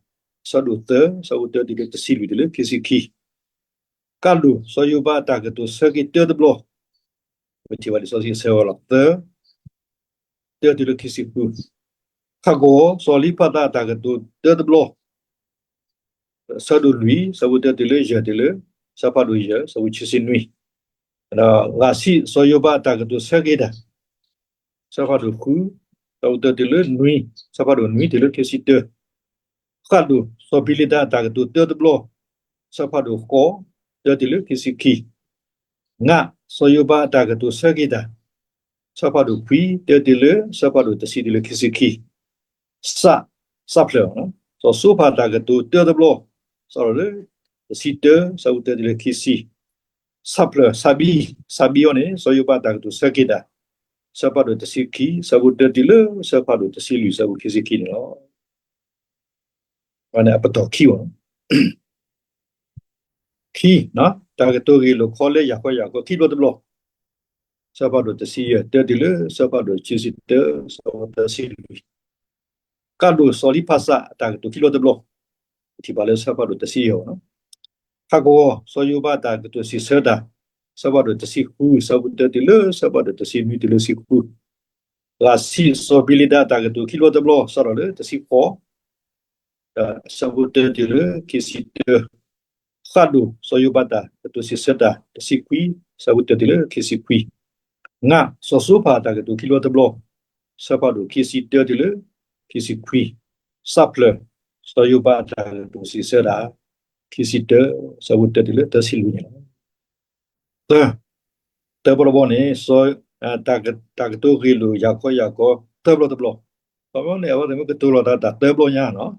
ဆၢဒိၣ်သၢ ဆၢဖိတၢတုၤလၢတဆံလွံၢ်တုၤလၢခံဆံခံ, ကၢ်ဒိၣ် စီၤယိၤဘးအတၢ်ကတိၤဆၢက့ၤတၢတဘျီ, ပထံၣ်ဘၣ်လံာ်စီဆှံအဆၢဝဲလီၤ သၢ တၢတုၤလၢခံဆံဃု, ခးကဝီၤ စီၤလံဖးသးအတၢ်ကတိၤတၢတဘျီ, ဆၢဒိၣ်လွံၢ် ဆၢဖိတၢတုၤလၢယဲၢ်တုၤလၢ ဆၢဖးဒိၣ်ယဲၢ် ဆၢဖိခံဆံနွံ, ဒီးဂၤဆံၣ် စီၤယိၤဘးအတၢ်ကတိၤဆၢက့ၤတၢ်, ဆၢဖးဒိၣ်ဃု ဆၢဖိတၢတုၤလၢနွံ, ဆၢဖးဒိၣ်နွံတုၤလၢခံဆံတၢ, ဃၣ်ဒိၣ် စီၤဘံလံဒၣ်အတၢ်ကတိၤတၢတဘျီ, ဆၢဖးဒိၣ်ဃိး တၢတုၤလၢခံဆံခံ, ငါ စီၤယိၤဘးအတၢ်ကတိၤဆၢက့ၤတၢ်, ဆၢဖးဒိၣ်ခွံ တၢတုၤလၢ ဆၢဖးဒိၣ်တဆံတုၤလၢခံဆံခံ, စး စးဖျၢၣ် စီၤၡိဖၣ်အတၢ်ကတိၤတၢတဘျီ, စးထီၣ်လၢ တဆံတၢ ဆၢဖိတၢတုၤလၢခံဆံ, စးဖျၢၣ် စးဘံ စးဘံအံၤန့ၣ် စီၤယိၤဘးအတၢ်ကတိၤဆၢက့ၤတၢ်, ဆၢဖးဒိၣ်တဆံခံ ဆၢဖိတၢတုၤလၢ ဆၢဖးဒိၣ်တဆံလွံၢ် ဆၢဖိခံဆံခံန့ၣ်လီၤ. အပတီၢ်ခံဘၣ် ခံ, တၢ်ကတိၤဂ့ၢ်လိာ်ခီလဲယၤခီယၤခီ ခံဘျီတဘျီ, ဆၢဖးဒိၣ်တဆံယဲၢ် တၢတုၤလၢ ဆၢဖးဒိၣ်ခံဆံတၢ ဆၢဖိတဆံလွံၢ်, ကၢ်ဒိၣ် စီၤလံဖးသးအတၢ်ကတိၤခံဘျီတဘျီ, ပထံၣ်ဘၣ်လၢဆၢဖးဒိၣ်တဆံယဲၢ်ဘၣ်နီၤ, ခးကဝီၤ စီၤယိၤဘးအတၢ်ကတိၤစံးဆၢတၢ်, ဆၢဖးဒိၣ်တဆံဃု ဆၢဖိတၢတုၤလၢ ဆၢဖးဒိၣ်တဆံနွံတုၤလၢဆံဃု, ဂၤဆံၣ် စီၤဘံလံဒၣ်အတၢ်ကတိၤခံဘျီတဘျီ စးထီၣ်လၢတဆံဃိး ဆၢဖိတၢတုၤလၢခံဆံတၢ, ဃၣ်ဒိၣ် စီၤယိၤဘးအတၢ်ကတိၤစံးဆၢတၢ် တဆံခွံ ဆၢဖိတၢတုၤလၢခံဆံခွံ, ငါ စီၤၡိဖၣ်အတၢ်ကတိၤခံဘျီတဘျီ, ဆၢဖးဒိၣ်ခံဆံတၢတုၤလၢ ခံဆံခွံ, စးဖျၢၣ် စီၤယိၤဘးအတၢ်ကတိၤစံးဆၢတၢ် ခံဆံတၢ ဆၢဖိတၢတုၤလၢသၢဆံလွံၢ်န့ၣ်လီၤ. သၢ, သၢဘျီတဘျီန့ၣ် တၢ်ကတိၤဂ့ၢ်လိာ်ယၤခီယၤခီ သၢဘျီတဘျီ, ဘၣ်မနုၤန့ၣ် အဝဲသ့ၣ်မ့ၢ်ကတိၤလီၤသးတၢ်သၢဘျီညါနီၤ,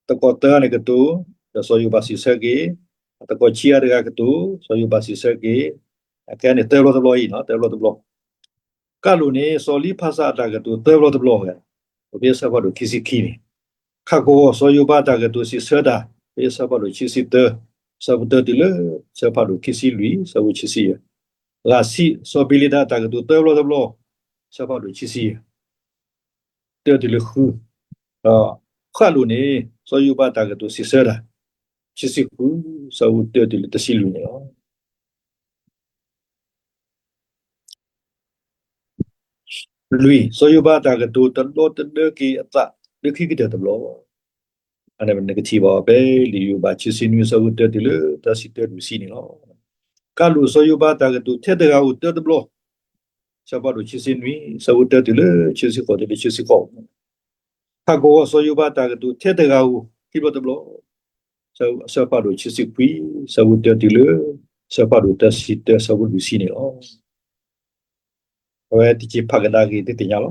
တကီၢ်သၢန့ၣ်ကတိၤ ဒီးစီၤယိၤဘးစံးဆၢက့ၤ, တကီၢ်ခံဂၤတဂၤကတိၤ စီၤယိၤဘးစံးဆၢက့ၤ, အခဲအံၤန့ၣ် သၢဘျီတဘျီအံၤနီၤ, သၢဘျီတဘျီ ကၢ်ဒိၣ်န့ၣ် စီၤလံဖးသးအတၢ်ကတိၤသၢဘျီတဘျီဝဲ, ဖဲဆၢဖးဒိၣ်ခံဆံခံန့ၣ်, ခးကဝီၤ စီၤယိၤဘးအတၢ်ကတိၤစံးဆၢတၢ် ဖဲဆၢဖးဒိၣ်ခံဆံသၢ ဆၢဖိတၢတုၤလၢ ဆၢဖးဒိၣ်ခံဆံလွံၢ် ဆၢဖိခံဆံယဲၢ်, ဂၤဆံၣ် စီၤဘံလံဒၣ်အတၢ်ကတိၤသၢဘျီတဘျီ ဆၢဖးဒိၣ်ခံဆံယဲၢ် တၢတုၤလၢဃု, ဒီးဃၣ်ဒိၣ်န့ၣ် စီၤယိၤဘးအတၢ်ကတိၤစံးဆၢတၢ် ခံဆံဃု ဆၢဖိတၢတုၤလၢတဆံလွံၢ်န့ၣ်လီၤ. လွံၢ်, စီၤယိၤဘးအတၢ်ကတိၤတဒီတဒၢက့ၤအသး လၢခံကတၢၢ်တဘျီ, အန့ၣ်နကထံၣ်ဘၣ်အီၤဖဲလံာ်ယိၤဘး ခံဆံနွံ ဆၢဖိတၢတုၤလၢ သၢဆံတၢ လွံၢ်ဆံန့ၣ်လီၤ. ကၢ်ဒိၣ် စီၤယိၤဘးအတၢ်ကတိၤ ထဲတဂၤဧိၤတၢတဘျီ, ဆၢဖးဒိၣ် ခံဆံနွံ ဆၢဖိတၢတုၤလၢ ခံဆံဃိး တုၤလၢ ခံဆံဃိး, ဟးကဝီၤ စီၤယိၤဘးအတၢ်ကတိၤ ထဲတဂၤဧိၤ ခံဘျီတဘျီ, ဆၢဖးဒိၣ် ခံဆံခွံ ဆၢဖိတၢတုၤလၢ ဆၢဖးဒိၣ် သၢဆံတၢ ဆၢဖိလွံၢ်ဆံန့ၣ်လီၤ. အဝဲတက့ၤဖးကဒါက့ၤသုသ့ၣ်ညါလီၤ.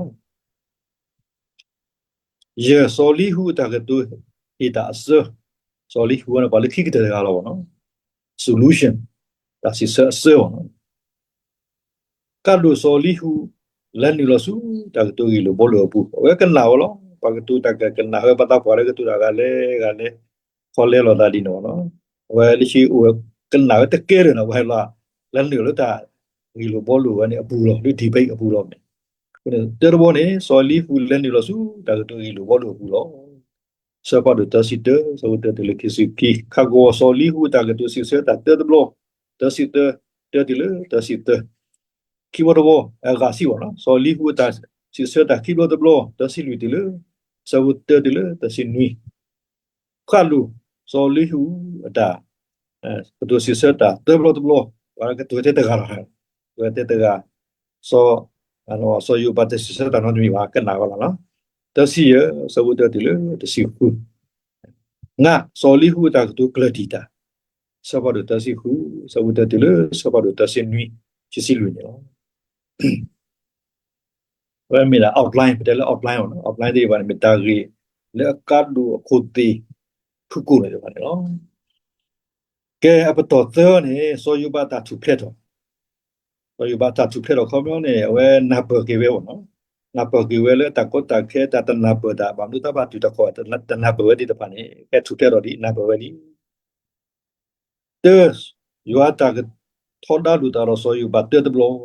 ယဲၢ်, စီၤလံဟူအတၢ်ကတိၤဟ့ၣ်တၢ်အစၢ, စီၤလံဟူန့ၣ် ပှၤလၢခံကတၢၢ်တဂၤလီၤဘၣ်နီၤ, solution, တၢ်စံးဆၢအစၢဘၣ်နီၤ. ကၢ်ဒိၣ်စီၤလံဟူ လဲၤနုာ်လီၤဆူတၢ်ကတိၤဂ့ၢ်လိာ်ဘှီလိာ်အပူၤ, အဝဲကနၣ်ဝဲလီၤ. ပှၤကတိၤတၢ်ကကနၣ်ဝဲ ပှၤသးပှၢ်လၢကတိၤတၢ်ဂၤလဲၣ်ဂၤလဲၣ်, ခီလဲလိာ်သးဒ်န့ၣ်နီၤ. အဝဲလၢခံအိၣ်ဝဲကနၣ်ဝဲတကဲလၢာ်နီၤ, ဝဲဟဲလီၤ လဲၤနုာ်လၢတၢ်ဂ့ၢ်လိာ်ဘှီလိာ်ဝဲန့ၣ်အပူၤလီၤ, လၢ debate အပူၤလီၤန့ၣ်. တၢတဘျီန့ၣ် စီၤလံဟူလဲၤနုာ်လီၤဆူတၢ်ကတိၤဂ့ၢ်လိာ်ဘှီလိာ်အပူၤလီၤ. ဆၢဖးဒိၣ် သၢဆံတၢ ဆၢဖိတၢတုၤလၢ ခံဆံခံ, ခးကဝီၤ စီၤလံဟူအတၢ်ကတိၤစံးဆၢတၢ် တၢတဘျီ, သၢဆံတၢ တၢတုၤလၢသၢဆံသၢ, ခံဘျီတဘျီ, အဂၤစံၣ်ဘၣ်နီၤ, စီၤလံဟူအတၢ်စံးဆၢတၢ်ခံဘျီတဘျီ, သၢဆံလွံၢ်တုၤလၢ ဆၢဖိတၢတုၤလၢ သၢဆံနွံ, ဃၣ်ဒိၣ် စီၤလံဟူအတၢ် ကတိၤစံးဆၢတၢ် သၢဘျီတဘျီ, ပှၤကတိၤထဲတဂၤလီၤ, ကတိၤထဲတဂၤ, စီၤ စီၤယိၤဘးတစံးဆၢတၢ်နီတမံၤဘၣ်, ကနၣ်ဝဲလီၤနီၤ. တဆံယဲၢ် ဆၢဖိတၢတုၤလၢတဆံဃု, ငါ စီၤအလံဟူအတၢ်ကတိၤကျၢၢ်တံၢ်တၢ်, ဆၢဖးဒိၣ်တဆံဃု ဆၢဖိတၢတုၤလၢဆၢဖးဒိၣ်တဆံနွံ ခံဆံလွံၢ်န့ၣ်လီၤ. အဝဲမ့ၢ်ဒၣ် outline ပတဲလၢ outline အီၤ outline သ့ၣ်တဖၣ်န့ၣ် မ့ၢ်တၢ်ဂ့ၢ်လၢအကါဒိၣ်အခိၣ်သ့ၣ် ဖုၣ်ကိာ်န့ၣ်တဖၣ်န့ၣ်လီၤ. ကဲ အပတီၢ်သၢန့ၣ် စီၤယိၤဘးတၢ်ထူၣ်ဖျဲးထီၣ်, စီၤယိၤဘးတၢ်ထူၣ်ဖျဲးထီၣ်ခီပညီန့ၣ် အဝဲနၢ်ပၢၢ်က့ၤဝဲအီၤ, နၢ်ပၢၢ်က့ၤဝဲလၢတၢ်ကီတၢ်ခဲ တၢ်တနၢ်ပၢၢ်တၢ် ဘၣ်မနုၤတၢ်ဘၣ်တုၤတၢ်ခီၣ် တနၢ်ပၢၢ်ဝဲသ့ၣ်တဖၣ်န့ၣ် ကဲထူၣ်ဖျဲးထီၣ်ဒ်နၢ်ပၢၢ်ဝဲလံ. တၢ, ယွၤတၢ်ကထီဒါလိာ်သးဒီးစီၤယိၤဘးတၢတဘျီ,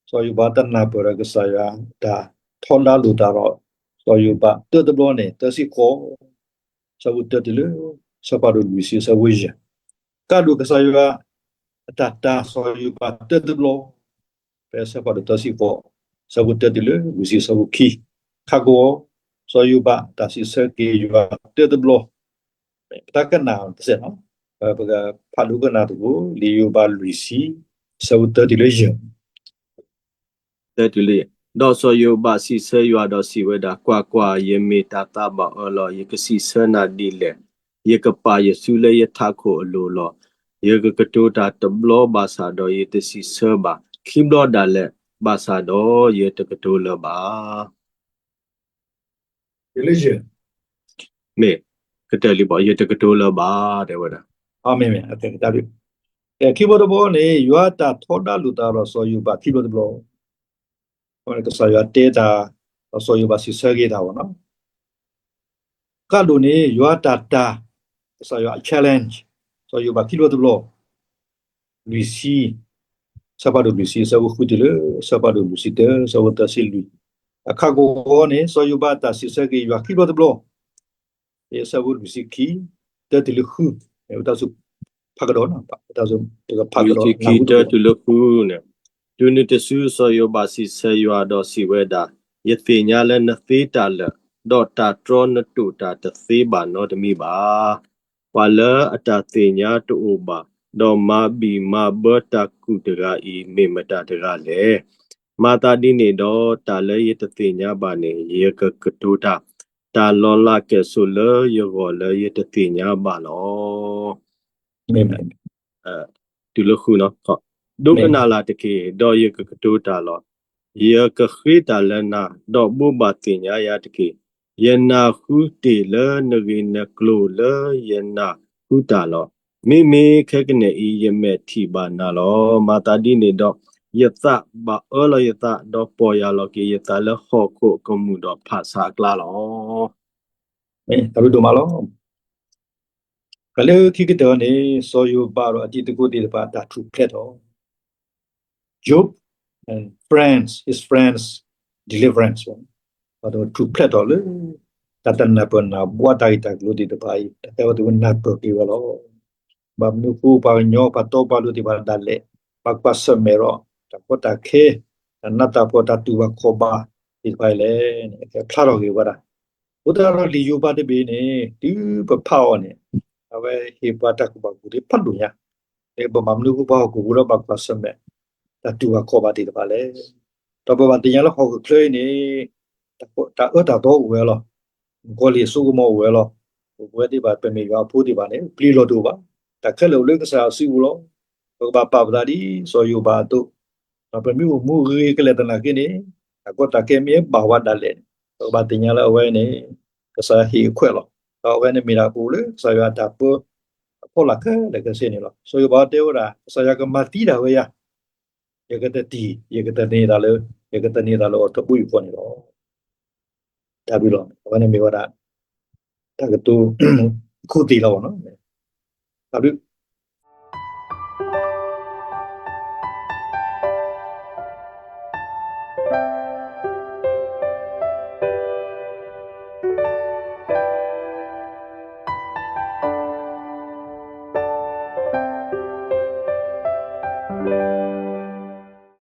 စီၤယိၤဘးတနၢ်ပၢၢ်ဒီးကစၢ်ယွၤတၢ်ထီဒါလိာ်သးဒီး စီၤယိၤဘးတၢတဘျီန့ၣ် တဆံဃိး, ဆၢဖိတၢတုၤလၢ ဆၢဖးဒိၣ်လွံၢ်ဆံ ဆၢဖိယဲၢ်, ကါဒိၣ်ကစၢ်ယွၤအတၢ်တာ်စီၤယိၤဘးတၢတဘျီ ဖဲဆၢဖးဒိၣ်တဆံဃိး, ဆၢဖိတၢတုၤလၢလွံၢ်ဆံ ဆၢဖိခံ, ခါကဝီၤ, စီၤယိၤဘးတၢ်စံးဆၢက့ၤယွၤတၢတဘျီ, ပတၢ်ကနၣ်တစဲးနီၤ, ပကဖးဒိကနၣ်သကိး လံာ်ယိၤဘးလွံၢ်ဆံ ဆၢဖိတၢတုၤလၢယဲၢ် ဒီးစီၤယိၤဘးစံးဆၢယွၤဒီးစံးဝဲဒၣ်, ကွၢ်ကွၢ်, ယမ့ၢ်တၤသၣ်ဘၣ်အၢလီၤ. ယကစံးဆၢနၤဒ်လဲၣ်. ယကပာ်ယစုလၢယထးခိၣ်အလိၤလီၤ. ယကကတိၤတၢ်တဘျီဘၣ်ဆၣ်ဒီး ယတစံးဆၢဘၣ်, ခံဘျီဒၣ်လဲာ်ဘၣ်ဆၣ်ဒီး ယတကတိၤလၢၤဘၣ်. မ့ၢ်ကတၢၢ်လံဘၣ်, ယတကတိၤလၢၤဘၣ် တဲဝဲဒၣ်. ခံဘျီတဘျီန့ၣ် ယွၤတၢ်ထီဒါလိာ်သးဒီးစီၤယိၤဘးခံဘျီတဘျီ, ကစၢ်ယွၤတဲတၢ် ဒီးစီၤယိၤဘးစံးဆၢက့ၤတၢ်ဘၣ်နီၤ. ကါဒိၣ်န့ၣ် ယွၤတၢ်တာ် ကစၢ်ယွၤအ challenge စီၤယိၤဘးခံဘျီတဘျီ, လွံၢ်ဆံ, ဆၢဖးဒိၣ်လွံၢ်ဆံ ဆၢဖိဃုတုၤလၢ ဆၢဖးဒိၣ်လွံၢ်ဆံတၢ ဆၢဖိသၢဆံလွံၢ်, အခါကဝီၤန့ၣ် စီၤယိၤဘးတၢ်စံးဆၢက့ၤယွၤခံဘျီတဘျီ ဆၢဖိလွံၢ်ဆံခံ တၢတုၤလၢဃု, တၢ်စူၤဖးကဒီး, တၢ်စူၤ တၢ်စူၤဖးကဒီးနၢ်ဟူတဘျီ, တုၤနုၤတစု စီၤယိၤဘးစံးဆၢယွၤဒီးစံးဝဲဒၣ်, ယသ့ၣ်ညါလၢနသ့တၢ်လၢာ်, ဒီးတၢ်တြီနတိာ်တၢ်တသ့ဘၣ်နီတမံၤဘၣ်. ပှၤလၢအတၢ်သ့ၣ်ညါတအိၣ်ဘၣ်, ဒီးမၤဘံၣ်မၤဘၢတၢ်ကူၣ်တဂၤအံၤ မ့ၢ်မတၤတဂၤလဲၣ်. မၤသးဒ်န့ၣ်ဒီး တၢ်လၢယတသ့ၣ်ညါဘၣ်န့ၣ် ယကကတိၤတၢ်, တၢ်လီၤလးကဲၣ်ဆိးလၢယဂီၢ်လၢယတသ့ၣ်ညါဘၣ်လီၤ. တုၤလၢဃု, ဒိကနၣ်လၢ်တက့ၢ်, ဒီးယကကတိၤတၢ်လီၤ. ယကဃ့တၢ်လၢနၤ, ဒီးဘိးဘၣ်သ့ၣ်ညါယၤတက့ၢ်. ယနၢ်ဟူတ့ၢ်လၢနဂ့ၤနကျိၤလၢယနၢ်ဟူတၢ်လီၤ. မ့မ့ၢ်ခဲကနံၣ်အံၤ ယမဲာ်ထံၣ်ဘၣ်နၤလီၤ. မၤသးဒ်န့ၣ်ဒီး ယသးဘၣ်အၢလီၤယသး, ဒီးပီၢ်ယၢ်လီၤက့ၤယသးလၢဟီၣ်ခိၣ်အကမူၣ်ဒီးဖးဆးအကျါလီၤ. တၢ်ဘျုးဒိၣ်မးလီၤ. ကလၢခံကတၢၢ်န့ၣ် စီၤယိၤဘးဒီးအတံၤသကိးသ့ၣ်တဖၣ်တၢ်ထူၣ်ဖျဲးထီၣ်, Job and friends, his friends deliverance, ထူၣ်ဖျဲးထီၣ်လၢ တၢ်တနၢ်ပၢၢ်နၢ်ဘှါတၢ်ဂ့ၢ်တၢ်ကျိၤသ့ၣ်တဖၣ်အံၤ တၢ်ကဲဝဲသ့ၣ်ဝဲနၢ်ပၢၢ်က့ၤဝဲလီၤ. ဘၣ်မနုၤဃိ ပှၤကညီပှၤတီပှၤလိၤသ့ၣ်တဖၣ်ဒၣ်လဲာ် ဘၣ်ကွၢ်ဆၢၣ်မဲာ်ဒီး တၢ်ကီတၢ်ခဲ တၢ်နးတၢ်ဖှီၣ်တၢ်တူၢ်ဘၣ်ခီၣ်ဘၣ်သ့ၣ်တဖၣ်အံၤလဲၣ် ကဖျါထီၣ်က့ၤဝဲဒၣ်. အဃိသတးဒီးလံာ်ယိၤဘးတဘ့ၣ်န့ၣ် တုၤပဖးအီၤန့ၣ် အဝဲဟ့ၣ်ပှၤတၢ်ကူၣ်ဘၣ်ကူၣ်သ့ဖးဒိၣ်ညါ, ပဘၣ်မနုၤဃိပှၤဟီၣ်ခိၣ်ဖိလၢဘၣ်ကွၢ်ဆၢၣ်မဲာ် တၢ်တူၢ်ဘၣ်ခီၣ်ဘၣ်သ့ၣ်တဖၣ်လဲၣ်. ဒီးပဘၣ်သ့ၣ်ညါလၢဟီၣ်ခိၣ်ချၢအံၤန့ၣ် တၢ်အၢတၢ်သီအိၣ်ဝဲလီၤ. မုၣ်ကီၤလံၢ်အစိကမီၤအိၣ်ဝဲလီၤ. ပဝဲသ့ၣ်တဖၣ် ပမ့ၢ်ယွၤအဖိသ့ၣ်တဖၣ်န့ၣ် ပျံၤလီၤတအိၣ်ဘၣ်. တၢ်ခဲလၢာ်အိၣ်လၢကစၢ်ယွၤစုပူၤလီၤ. ပကဘၣ်ပာ်ပသးဒ်စီၤယိၤဘးအသိး, ဒီးပမ့ၢ်အိၣ်မူဂ့ၤကလဲာ်သနာ်က့န့ၣ် တၢ်ကီတၢ်ခဲမ့ၢ်ဘၣ်ဝဲဒၣ်လဲာ်န့ၣ် ပကဘၣ်သ့ၣ်ညါလၢအဝဲန့ၣ် ကစၢ်ယွၤဟ့ၣ်အခွဲးလီၤ. ဒီးအဝဲန့ၣ်မ့ၢ်ဒၣ်ပအိၣ်လၢကစၢ်ယွၤအတၢ်ပၢအဖီလာ်ခဲလၢာ်ခဲဆ့န့ၣ်လီၤ. စီၤယိၤဘးတဲဝဲဒၣ် ကစၢ်ယွၤကမၤသံဒၣ်ဝဲယၤ, ယကတတံၢ်, ယကသန့ၤသးလၢ, ယကသန့ၤသးလၢအီၤတဘိယူၢ်ဃီန့ၣ်လီၤ. တၢ်ဘျုးလီၤ. အဝဲန့ၣ်မ့ၢ်ဝဲဒၣ် တၢ်ကတိၤ ခိၣ်သ့ၣ်လီၤ. တၢ်ဘျုး.